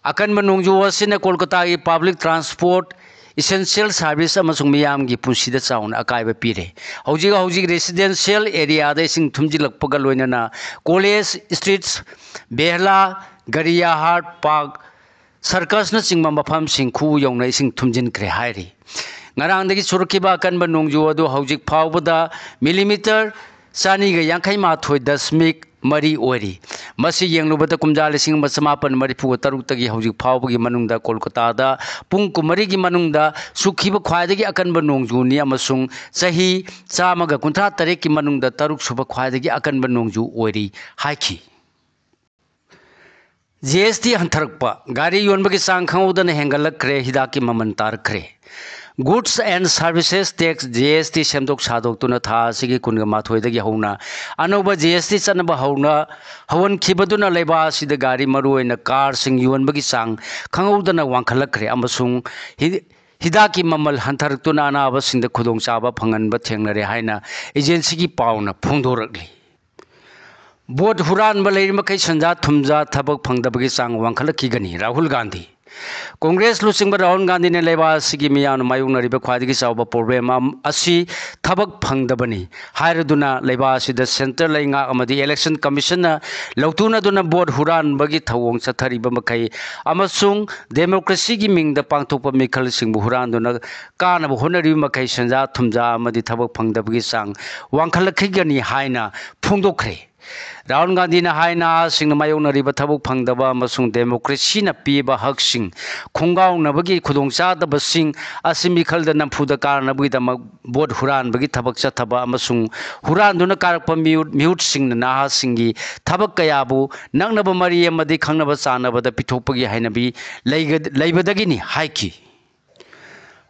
ꯑꯀꯟꯕ ꯅꯣꯡꯖꯨ ꯑꯁꯤꯅ ꯀꯣꯜꯀꯇꯥꯒꯤ ꯄꯕ꯭ꯂꯤꯛ ꯇ꯭ꯔꯥꯟꯁꯄꯣꯔꯠ, ꯏꯁꯦꯟꯁꯤꯌꯦꯜ ꯁꯥꯔꯚꯤꯁ ꯑꯃꯁꯨꯡ ꯃꯤꯌꯥꯝꯒꯤ ꯄꯨꯟꯁꯤꯗ ꯆꯥꯎꯅ ꯑꯀꯥꯏꯕ ꯄꯤꯔꯦ꯫ ꯍꯧꯖꯤꯛ ꯍꯧꯖꯤꯛ ꯔꯦꯁꯤꯗꯦꯟꯁꯤꯌꯦꯜ ꯑꯦꯔꯤꯌꯥꯗ ꯏꯁꯤꯡ ꯊꯨꯝꯖꯤꯜꯂꯛꯄꯒ ꯂꯣꯏꯅꯅ ꯀꯣꯂꯦꯖ ꯁ꯭ꯇ꯭ꯔꯤꯠꯁ, ꯕꯦꯍꯂꯥ, ꯒꯔꯤꯌꯥꯍꯥꯠ ꯄꯥꯔꯛ, ꯁꯔꯀꯁꯅꯆꯤꯡꯕ ꯃꯐꯝꯁꯤꯡ ꯈꯨꯎ ꯌꯧꯅ ꯏꯁꯤꯡ ꯊꯨꯝꯖꯤꯟꯈ꯭ꯔꯦ ꯍꯥꯏꯔꯤ꯫ ꯉꯔꯥꯡꯗꯒꯤ ꯆꯨꯔꯛꯈꯤꯕ ꯑꯀꯟꯕ ꯅꯣꯡꯖꯨ ꯑꯗꯨ ꯍꯧꯖꯤꯛ ꯐꯥꯎꯕꯗ ꯃꯤꯂꯤꯃꯤꯇꯔ ꯆꯅꯤꯒ ꯌꯥꯡꯈꯩ ꯃꯥꯊꯣꯏ ꯗꯁꯃꯤꯛ ꯃꯔꯤ ꯑꯣꯏꯔꯤ꯫ ꯃꯁꯤ ꯌꯦꯡꯂꯨꯕꯗ ꯀꯨꯝꯖꯥ ꯂꯤꯁꯤꯡ ꯑꯃ ꯆꯃꯥꯄꯟ ꯃꯔꯤꯐꯨꯒ ꯇꯔꯨꯛꯇꯒꯤ ꯍꯧꯖꯤꯛ ꯐꯥꯎꯕꯒꯤ ꯃꯅꯨꯡꯗ ꯀꯣꯜꯀꯇꯥꯗ ꯄꯨꯡ ꯀꯨꯟꯃꯔꯤꯒꯤ ꯃꯅꯨꯡꯗ ꯆꯨꯈꯤꯕ ꯈ꯭ꯋꯥꯏꯗꯒꯤ ꯑꯀꯟꯕ ꯅꯣꯡꯖꯨꯅꯤ ꯑꯃꯁꯨꯡ ꯆꯍꯤ ꯆꯥꯝꯃꯒ ꯀꯨꯟꯊ꯭ꯔꯥ ꯇꯔꯦꯠꯀꯤ ꯃꯅꯨꯡꯗ ꯇꯔꯨꯛ ꯁꯨꯕ ꯈ꯭ꯋꯥꯏꯗꯒꯤ ꯑꯀꯟꯕ ꯅꯣꯡꯖꯨ ꯑꯣꯏꯔꯤ ꯍꯥꯏꯈꯤ꯫ ꯖꯤ ꯑꯦꯁ ꯇꯤ ꯍꯟꯊꯔꯛꯄ, ꯒꯥꯔꯤ ꯌꯣꯟꯕꯒꯤ ꯆꯥꯡ ꯈꯪꯍꯧꯗꯅ ꯍꯦꯟꯒꯠꯂꯛꯈ꯭ꯔꯦ, ꯍꯤꯗꯥꯛꯀꯤ ꯃꯃꯜ ꯇꯥꯔꯛꯈ꯭ꯔꯦ꯫ Goods and Services Tax, G S T ꯁꯦꯝꯗꯣꯛ ꯁꯥꯗꯣꯛꯇꯨꯅ ꯊꯥ ꯑꯁꯤꯒꯤ ꯀꯨꯟꯒ ꯃꯥꯊꯣꯏꯗꯒꯤ ꯍꯧꯅ ꯑꯅꯧꯕ ꯖꯤ ꯑꯦꯁ ꯇꯤ ꯆꯠꯅꯕ ꯍꯧꯅ ꯍꯧꯍꯟꯈꯤꯕꯗꯨꯅ ꯂꯩꯕꯥꯛ ꯑꯁꯤꯗ ꯒꯥꯔꯤ, ꯃꯔꯨꯑꯣꯏꯅ ꯀꯥꯔꯁꯤꯡ ꯌꯣꯟꯕꯒꯤ ꯆꯥꯡ ꯈꯪꯍꯧꯗꯅ ꯋꯥꯡꯈꯠꯂꯛꯈ꯭ꯔꯦ ꯑꯃꯁꯨꯡ ꯍꯤ-, ꯍꯤꯗꯥꯛꯀꯤ ꯃꯃꯜ ꯍꯟꯊꯔꯛꯇꯨꯅ ꯑꯅꯥꯕꯁꯤꯡꯗ ꯈꯨꯗꯣꯡꯆꯥꯕ ꯐꯪꯍꯟꯕ ꯊꯦꯡꯅꯔꯦ ꯍꯥꯏꯅ ꯑꯦꯖꯦꯟꯁꯤꯒꯤ ꯄꯥꯎꯅ ꯐꯣꯡꯗꯣꯔꯛꯂꯤ꯫ ꯚꯣꯠ ꯍꯨꯔꯥꯟꯕ ꯂꯩꯔꯤ ꯃꯈꯩ ꯁꯦꯟꯖꯥ ꯊꯨꯝꯖꯥ ꯊꯕꯛ ꯐꯪꯗꯕꯒꯤ ꯆꯥꯡ ꯋꯥꯡꯈꯠꯂꯛꯈꯤꯒꯅꯤ, ꯔꯥꯍꯨꯜ ꯒꯥꯟꯙꯤ꯫ ꯀꯣꯡꯒ꯭ꯔꯦꯁ ꯂꯨꯆꯤꯡꯕ ꯔꯥꯍꯨꯜ ꯒꯥꯟꯙꯤꯅ ꯂꯩꯕꯥꯛ ꯑꯁꯤꯒꯤ ꯃꯤꯌꯥꯝꯅ ꯃꯥꯌꯣꯛꯅꯔꯤꯕ ꯈ꯭ꯋꯥꯏꯗꯒꯤ ꯆꯥꯎꯕ problem ꯑꯝ-, ꯑꯁꯤ ꯊꯕꯛ ꯐꯪꯗꯕꯅꯤ ꯍꯥꯏꯔꯗꯨꯅ, ꯂꯩꯕꯥꯛ ꯑꯁꯤꯗ centre ꯂꯩꯉꯥꯛ ꯑꯃꯗꯤ election commissionꯅ ꯂꯧꯇꯨꯅꯗꯨꯅ vote ꯍꯨꯔꯥꯟꯕꯒꯤ ꯊꯧꯑꯣꯡ ꯆꯠꯊꯔꯤꯕ ꯃꯈꯩ ꯑꯃꯁꯨꯡ democracyꯒꯤ ꯃꯤꯡꯗ ꯄꯥꯡꯊꯣꯛꯄ ꯃꯤꯈꯜꯁꯤꯡꯕꯨ ꯍꯨꯔꯥꯟꯗꯨꯅ ꯀꯥꯅꯕ ꯍꯣꯠꯅꯔꯤꯕ ꯃꯈꯩ ꯁꯦꯟꯖꯥ ꯊꯨꯝꯖꯥ ꯑꯃꯗꯤ ꯊꯕꯛ ꯐꯪꯗꯕꯒꯤ ꯆꯥꯡ ꯋꯥꯡꯈꯠꯂꯛꯈꯤꯒꯅꯤ ꯍꯥꯏꯅ ꯐꯣꯡꯗꯣꯛꯈ꯭ꯔꯦ꯫ ꯔꯥꯍꯨꯜ ꯒꯥꯟꯙꯤꯅ ꯍꯥꯏ, ꯅꯍꯥꯁꯤꯡꯅ ꯃꯥꯌꯣꯛꯅꯔꯤꯕ ꯊꯕꯛ ꯐꯪꯗꯕ ꯑꯃꯁꯨꯡ democracyꯅ ꯄꯤꯕ ꯍꯛꯁꯤꯡ ꯈꯣꯡꯒꯥꯎꯅꯕꯒꯤ ꯈꯨꯗꯣꯡꯆꯥꯗꯕꯁꯤꯡ ꯑꯁꯤ ꯃꯤꯈꯜꯗ ꯅꯝꯐꯨꯗ ꯀꯥꯅꯕꯒꯤꯗꯃꯛ vote ꯍꯨꯔꯥꯟꯕꯒꯤ ꯊꯕꯛ ꯆꯠꯊꯕ ꯑꯃꯁꯨꯡ ꯍꯨꯔꯥꯟꯗꯨꯅ ꯀꯥꯔꯛꯄ ꯃꯤꯍꯨꯠ, ꯃꯤꯍꯨꯠꯁꯤꯡꯅ ꯅꯍꯥꯁꯤꯡꯒꯤ ꯊꯕꯛ ꯀꯌꯥꯕꯨ ꯅꯛꯅꯕ ꯃꯔꯤ ꯑꯃꯗꯤ ꯈꯪꯅꯕ ꯆꯥꯟꯅꯕꯗ ꯄꯤꯊꯣꯛꯄꯒꯤ ꯍꯩꯅꯕꯤ ꯂꯩꯒ-, ꯂꯩꯕꯗꯒꯤꯅꯤ ꯍꯥꯏꯈꯤ꯫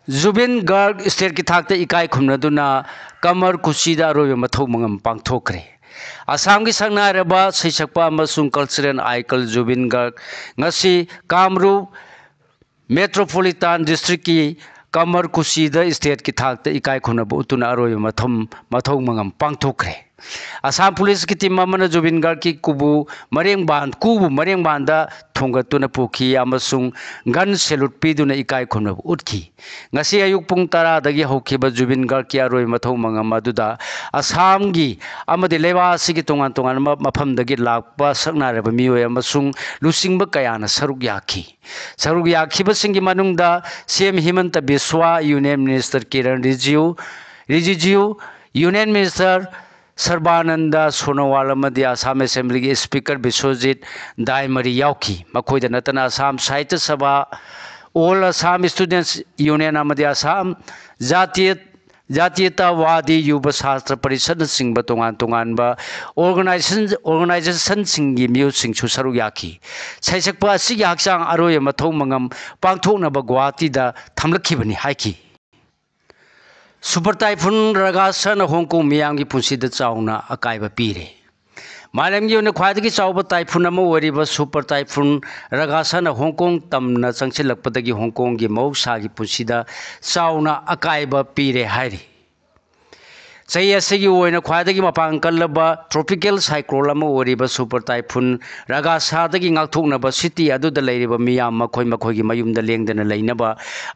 ꯖꯨꯕꯤꯟ ꯒꯥꯔꯒ stateꯀꯤ ꯊꯥꯛꯇ ꯏꯀꯥꯏ ꯈꯨꯝꯅꯗꯨꯅ ꯀꯃꯔ ꯀꯨꯆꯤꯗ ꯑꯔꯣꯏꯕ ꯃꯊꯧ ꯃꯉꯝ ꯄꯥꯡꯊꯣꯛꯈ꯭ꯔꯦ꯫ ꯑꯁꯥꯝꯒꯤ ꯁꯛꯅꯥꯏꯔꯕ ꯁꯩꯁꯛꯄ ꯑꯃꯁꯨꯡ cultural icon ꯖꯨꯕꯤꯟ ꯒꯥꯔꯒ ꯉꯁꯤ ꯀꯥꯝꯔꯨꯞ Metropolitan Districtꯀꯤ ꯀꯃꯔ ꯀꯨꯆꯤꯗ stateꯀꯤ ꯊꯥꯛꯇ ꯏꯀꯥꯏ ꯈꯨꯝꯅꯕ ꯎꯠꯇꯨꯅ ꯑꯔꯣꯏꯕ ꯃꯊꯧ, ꯃꯊꯧ ꯃꯉꯝ ꯄꯥꯡꯊꯣꯛꯈ꯭ꯔꯦ꯫ ꯑꯁꯥꯝ ꯄꯨꯂꯤꯁꯀꯤ team ꯑꯃꯅ ꯖꯨꯕꯤꯟ ꯒꯥꯔꯒꯀꯤ ꯀꯨꯕꯨ ꯃꯔꯦꯡꯕꯥꯟ, ꯀꯨꯕꯨ ꯃꯔꯦꯡꯕꯥꯟꯗ ꯊꯣꯡꯒꯠꯇꯨꯅ ꯄꯨꯈꯤ ꯑꯃꯁꯨꯡ gun salute ꯄꯤꯗꯨꯅ ꯏꯀꯥꯏ ꯈꯨꯝꯅꯕ ꯎꯠꯈꯤ꯫ ꯉꯁꯤ ꯑꯌꯨꯛ ꯄꯨꯡ ꯇꯔꯥꯗꯒꯤ ꯍꯧꯈꯤꯕ ꯖꯨꯕꯤꯟ ꯒꯥꯔꯒꯀꯤ ꯑꯔꯣꯏꯕ ꯃꯊꯧ ꯃꯉꯝ ꯑꯗꯨꯗ ꯑꯁꯥꯝꯒꯤ ꯑꯃꯗꯤ ꯂꯩꯕꯥꯛ ꯑꯁꯤꯒꯤ ꯇꯣꯉꯥꯟ ꯇꯣꯉꯥꯟꯕ ꯃꯐꯝꯗꯒꯤ ꯂꯥꯛꯄ ꯁꯛꯅꯥꯏꯔꯕ ꯃꯤꯑꯣꯏ ꯑꯃꯁꯨꯡ ꯂꯨꯆꯤꯡꯕ ꯀꯌꯥꯅ ꯁꯔꯨꯛ ꯌꯥꯈꯤ꯫ ꯁꯔꯨꯛ ꯌꯥꯈꯤꯕꯁꯤꯡꯒꯤ ꯃꯅꯨꯡꯗ C M Himanta Biswa, Union Minister Kiren Rijiju, Rijiju, Union Minister Sarbananda Sonowal ꯑꯃꯗꯤ ꯑꯁꯥꯝ ꯑꯦꯁꯦꯝꯕ꯭ꯂꯤꯒꯤ Speaker ꯕꯤꯁ꯭ꯋꯖꯤꯠ ꯗꯥꯏꯃꯔꯤ ꯌꯥꯎꯈꯤ꯫ ꯃꯈꯣꯏꯗ ꯅꯠꯇꯅ ꯑꯁꯥꯝ ꯁꯥꯍꯤꯇ꯭ꯌ ꯁꯚꯥ, All Assam Students Union ꯑꯃꯗꯤ ꯑꯁꯥꯝ ꯖꯥꯇꯤꯌ, ꯖꯥꯇꯤꯌꯇꯥꯋꯥꯗꯤ ꯌꯨꯕ ꯁꯥꯁꯇ꯭ꯔ ꯄꯔꯤꯁꯠꯅꯆꯤꯡꯕ ꯇꯣꯉꯥꯟ ꯇꯣꯉꯥꯟꯕ organization, organizationꯁꯤꯡꯒꯤ ꯃꯤꯑꯣꯏꯁꯤꯡꯁꯨ ꯁꯔꯨꯛ ꯌꯥꯈꯤ꯫ ꯁꯩꯁꯛꯄ ꯑꯁꯤꯒꯤ ꯍꯛꯆꯥꯡ ꯑꯔꯣꯏꯕ ꯃꯊꯧ ꯃꯉꯝ ꯄꯥꯡꯊꯣꯛꯅꯕ ꯒꯨꯋꯥꯍꯥꯇꯤꯗ ꯊꯝꯂꯛꯈꯤꯕꯅꯤ ꯍꯥꯏꯈꯤ꯫ Super Typhoon ꯔꯒꯥꯁꯅ ꯍꯣꯡ ꯀꯣꯡ ꯃꯤꯌꯥꯝꯒꯤ ꯄꯨꯟꯁꯤꯗ ꯆꯥꯎꯅ ꯑꯀꯥꯏꯕ ꯄꯤꯔꯦ꯫ ꯃꯥꯂꯦꯝꯒꯤ ꯑꯣꯏꯅ ꯈ꯭ꯋꯥꯏꯗꯒꯤ ꯆꯥꯎꯕ typhoon ꯑꯃ ꯑꯣꯏꯔꯤꯕ Super Typhoon ꯔꯒꯥꯁꯅ ꯍꯣꯡ ꯀꯣꯡ ꯇꯝꯅ ꯆꯪꯁꯤꯜꯂꯛꯄꯗꯒꯤ ꯍꯣꯡ ꯀꯣꯡꯒꯤ ꯃꯍꯧꯁꯥꯒꯤ ꯄꯨꯟꯁꯤꯗ ꯆꯥꯎꯅ ꯑꯀꯥꯏꯕ ꯄꯤꯔꯦ ꯍꯥꯏꯔꯤ꯫ ꯆꯍꯤ ꯑꯁꯤꯒꯤ ꯑꯣꯏꯅ ꯈ꯭ꯋꯥꯏꯗꯒꯤ ꯃꯄꯥꯡ ꯀꯜꯂꯕ tropical cyclone ꯑꯃ ꯑꯣꯏꯔꯤꯕ super typhoon ꯔꯒꯥꯁꯥꯗꯒꯤ ꯉꯥꯛꯊꯣꯛꯅꯕ city ꯑꯗꯨꯗ ꯂꯩꯔꯤꯕ ꯃꯤꯌꯥꯝ ꯃꯈꯣꯏ ꯃꯈꯣꯏꯒꯤ ꯃꯌꯨꯝꯗ ꯂꯦꯡꯗꯅ ꯂꯩꯅꯕ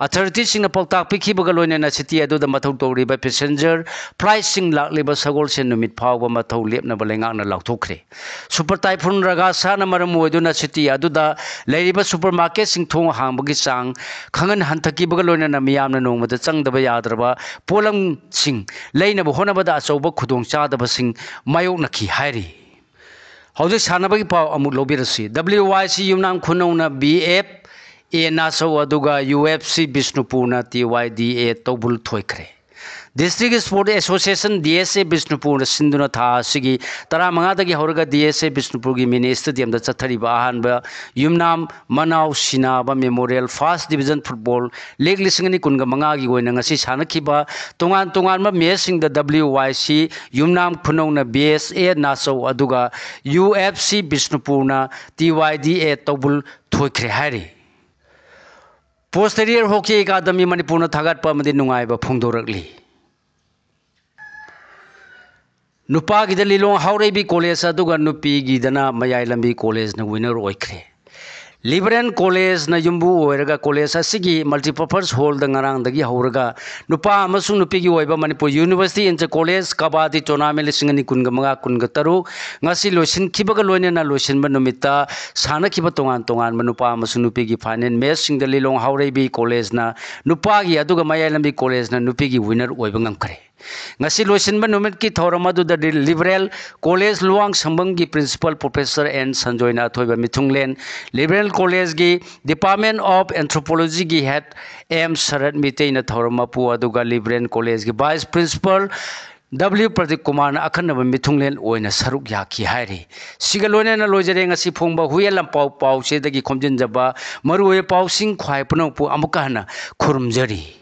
authorityꯁꯤꯡꯅ ꯄꯥꯎꯇꯥꯛ ꯄꯤꯈꯤꯕꯒ ꯂꯣꯏꯅꯅ city ꯑꯗꯨꯗ ꯃꯊꯧ ꯇꯧꯔꯤꯕ passenger flightꯁꯤꯡ ꯂꯥꯛꯂꯤꯕ ꯁꯒꯣꯜꯁꯦꯟ ꯅꯨꯃꯤꯠ ꯐꯥꯎꯕ ꯃꯊꯧ ꯂꯦꯞꯅꯕ ꯂꯩꯉꯥꯛꯅ ꯂꯥꯎꯊꯣꯛꯈ꯭ꯔꯦ꯫ Super typhoon ꯔꯒꯥꯁꯥꯅ ꯃꯔꯝ ꯑꯣꯏꯗꯨꯅ city ꯑꯗꯨꯗ ꯂꯩꯔꯤꯕ supermarketꯁꯤꯡ ꯊꯣꯡ ꯍꯥꯡꯕꯒꯤ ꯆꯥꯡ ꯈꯪꯍꯟ ꯍꯟꯊꯈꯤꯕꯒ ꯂꯣꯏꯅꯅ ꯃꯤꯌꯥꯝꯅ ꯅꯣꯡꯃꯗ ꯆꯪꯗꯕ ꯌꯥꯗ꯭ꯔꯕ ꯄꯣꯠꯂꯝꯁꯤꯡ ꯂꯩꯅꯕ ꯍꯣꯠꯅꯕꯗ ꯑꯆꯧꯕ ꯈꯨꯗꯣꯡꯆꯥꯗꯕꯁꯤꯡ ꯃꯥꯌꯣꯛꯅꯈꯤ ꯍꯥꯏꯔꯤ꯫ ꯍꯧꯖꯤꯛ ꯁꯥꯟꯅꯕꯒꯤ ꯄꯥꯎ ꯑꯃꯨꯛ ꯂꯧꯕꯤꯔꯁꯤ꯫ WYC ꯌꯨꯝꯅꯥꯝ ꯈꯨꯅꯧꯅ BFA ꯅꯥꯆꯧ ꯑꯗꯨꯒ UFC ꯕꯤꯁꯅꯨꯄꯨꯔꯅ TYDA ꯇꯧꯕꯨꯜ ꯊꯣꯏꯈ꯭ꯔꯦ꯫ District Sport Association, DSA, ꯕꯤꯁꯅꯨꯄꯨꯔꯅ ꯁꯤꯟꯗꯨꯅ ꯊꯥ ꯑꯁꯤꯒꯤ ꯇꯔꯥꯃꯉꯥꯗꯒꯤ ꯍꯧꯔꯒ DSA ꯕꯤꯁꯅꯨꯄꯨꯔꯒꯤ mini stadiumꯗ ꯆꯠꯊꯔꯤꯕ ꯑꯍꯥꯟꯕ ꯌꯨꯝꯅꯥꯝ ꯃꯅꯥꯎ ꯁꯤꯅꯥꯕ Memorial First Division Football League ꯂꯤꯁꯤꯡ ꯑꯅꯤ ꯀꯨꯟꯒ ꯃꯉꯥꯒꯤ ꯑꯣꯏꯅ ꯉꯁꯤ ꯁꯥꯟꯅꯈꯤꯕ ꯇꯣꯉꯥꯟ ꯇꯣꯉꯥꯟꯕ matchꯁꯤꯡꯗ WYC ꯌꯨꯝꯅꯥꯝ ꯈꯨꯅꯧꯅ BSA ꯅꯥꯆꯧ ꯑꯗꯨꯒ UFC ꯕꯤꯁꯅꯨꯄꯨꯔꯅ TYDA ꯇꯧꯕꯨꯜ ꯊꯣꯏꯈ꯭ꯔꯦ ꯍꯥꯏꯔꯤ꯫ Posterior Hockey Academy ꯃꯅꯤꯄꯨꯔꯅ ꯊꯥꯒꯠꯄ ꯑꯃꯗꯤ ꯅꯨꯡꯉꯥꯏꯕ ꯐꯣꯡꯗꯣꯔꯛꯂꯤ꯫ ꯅꯨꯄꯥꯒꯤꯗ ꯂꯤꯂꯣꯡ ꯍꯥꯎꯔꯩꯕꯤ college ꯑꯗꯨꯒ ꯅꯨꯄꯤꯒꯤꯗꯅ ꯃꯌꯥꯏ ꯂꯝꯕꯤ collegeꯅ winner ꯑꯣꯏꯈ꯭ꯔꯦ꯫ Liberal Collegeꯅ ꯌꯨꯝꯕꯨ ꯑꯣꯏꯔꯒ college ꯑꯁꯤꯒꯤ multipurpose hallꯗ ꯉꯔꯥꯡꯗꯒꯤ ꯍꯧꯔꯒ ꯅꯨꯄꯥ ꯑꯃꯁꯨꯡ ꯅꯨꯄꯤꯒꯤ ꯑꯣꯏꯕ Manipur University Inter College Kabaddi Tournament ꯂꯤꯁꯤꯡ ꯑꯅꯤ ꯀꯨꯟꯒ ꯃꯉꯥ ꯀꯨꯟꯒ ꯇꯔꯨꯛ ꯉꯁꯤ ꯂꯣꯏꯁꯤꯟꯈꯤꯕꯒ ꯂꯣꯏꯅꯅ ꯂꯣꯏꯁꯤꯟꯕ ꯅꯨꯃꯤꯠꯇ ꯁꯥꯟꯅꯈꯤꯕ ꯇꯣꯉꯥꯟ ꯇꯣꯉꯥꯟꯕ ꯅꯨꯄꯥ ꯑꯃꯁꯨꯡ ꯅꯨꯄꯤꯒꯤ final matchꯁꯤꯡꯗ ꯂꯤꯂꯣꯡ ꯍꯥꯎꯔꯩꯕꯤ collegeꯅ ꯅꯨꯄꯥꯒꯤ ꯑꯗꯨꯒ ꯃꯌꯥꯏ ꯂꯝꯕꯤ collegeꯅ ꯅꯨꯄꯤꯒꯤ winner ꯑꯣꯏꯕ ꯉꯝꯈ꯭ꯔꯦ꯫ ꯉꯁꯤ ꯂꯣꯏꯁꯤꯟꯕ ꯅꯨꯃꯤꯠꯀꯤ ꯊꯧꯔꯝ ꯑꯗꯨꯗ Liberal College ꯂꯨꯋꯥꯡꯁꯪꯕꯝꯒꯤ Principal Professor N ꯁꯟꯖꯣꯏꯅ ꯑꯊꯣꯏꯕ ꯃꯤꯊꯨꯡꯂꯦꯟ, Liberal Collegeꯀꯤ Department of Anthropologyꯒꯤ head M ꯁꯔꯠ ꯃꯤꯇꯩꯅ ꯊꯧꯔꯝ ꯃꯄꯨ ꯑꯗꯨꯒ Liberal Collegeꯀꯤ Vice Principal W Pradeep ꯀꯨꯃꯥꯔꯅ ꯑꯈꯟꯅꯕ ꯃꯤꯊꯨꯡꯂꯦꯟ ꯑꯣꯏꯅ ꯁꯔꯨꯛ ꯌꯥꯈꯤ ꯍꯥꯏꯔꯤ꯫ ꯁꯤꯒ ꯂꯣꯏꯅꯅ ꯂꯣꯏꯖꯔꯦ ꯉꯁꯤ ꯐꯣꯡꯕ ꯍꯨꯏꯌꯦꯟ ꯂꯥꯟꯄꯥꯎ ꯄꯥꯎꯆꯦꯗꯒꯤ ꯈꯣꯝꯖꯤꯟꯖꯕ ꯃꯔꯨꯑꯣꯏꯕ ꯄꯥꯎꯁꯤꯡ꯫ ꯈ꯭ꯋꯥꯏ ꯄꯨꯝꯅꯃꯛꯄꯨ ꯑꯃꯨꯛꯀ ꯍꯟꯅ ꯈꯨꯔꯨꯝꯖꯔꯤ꯫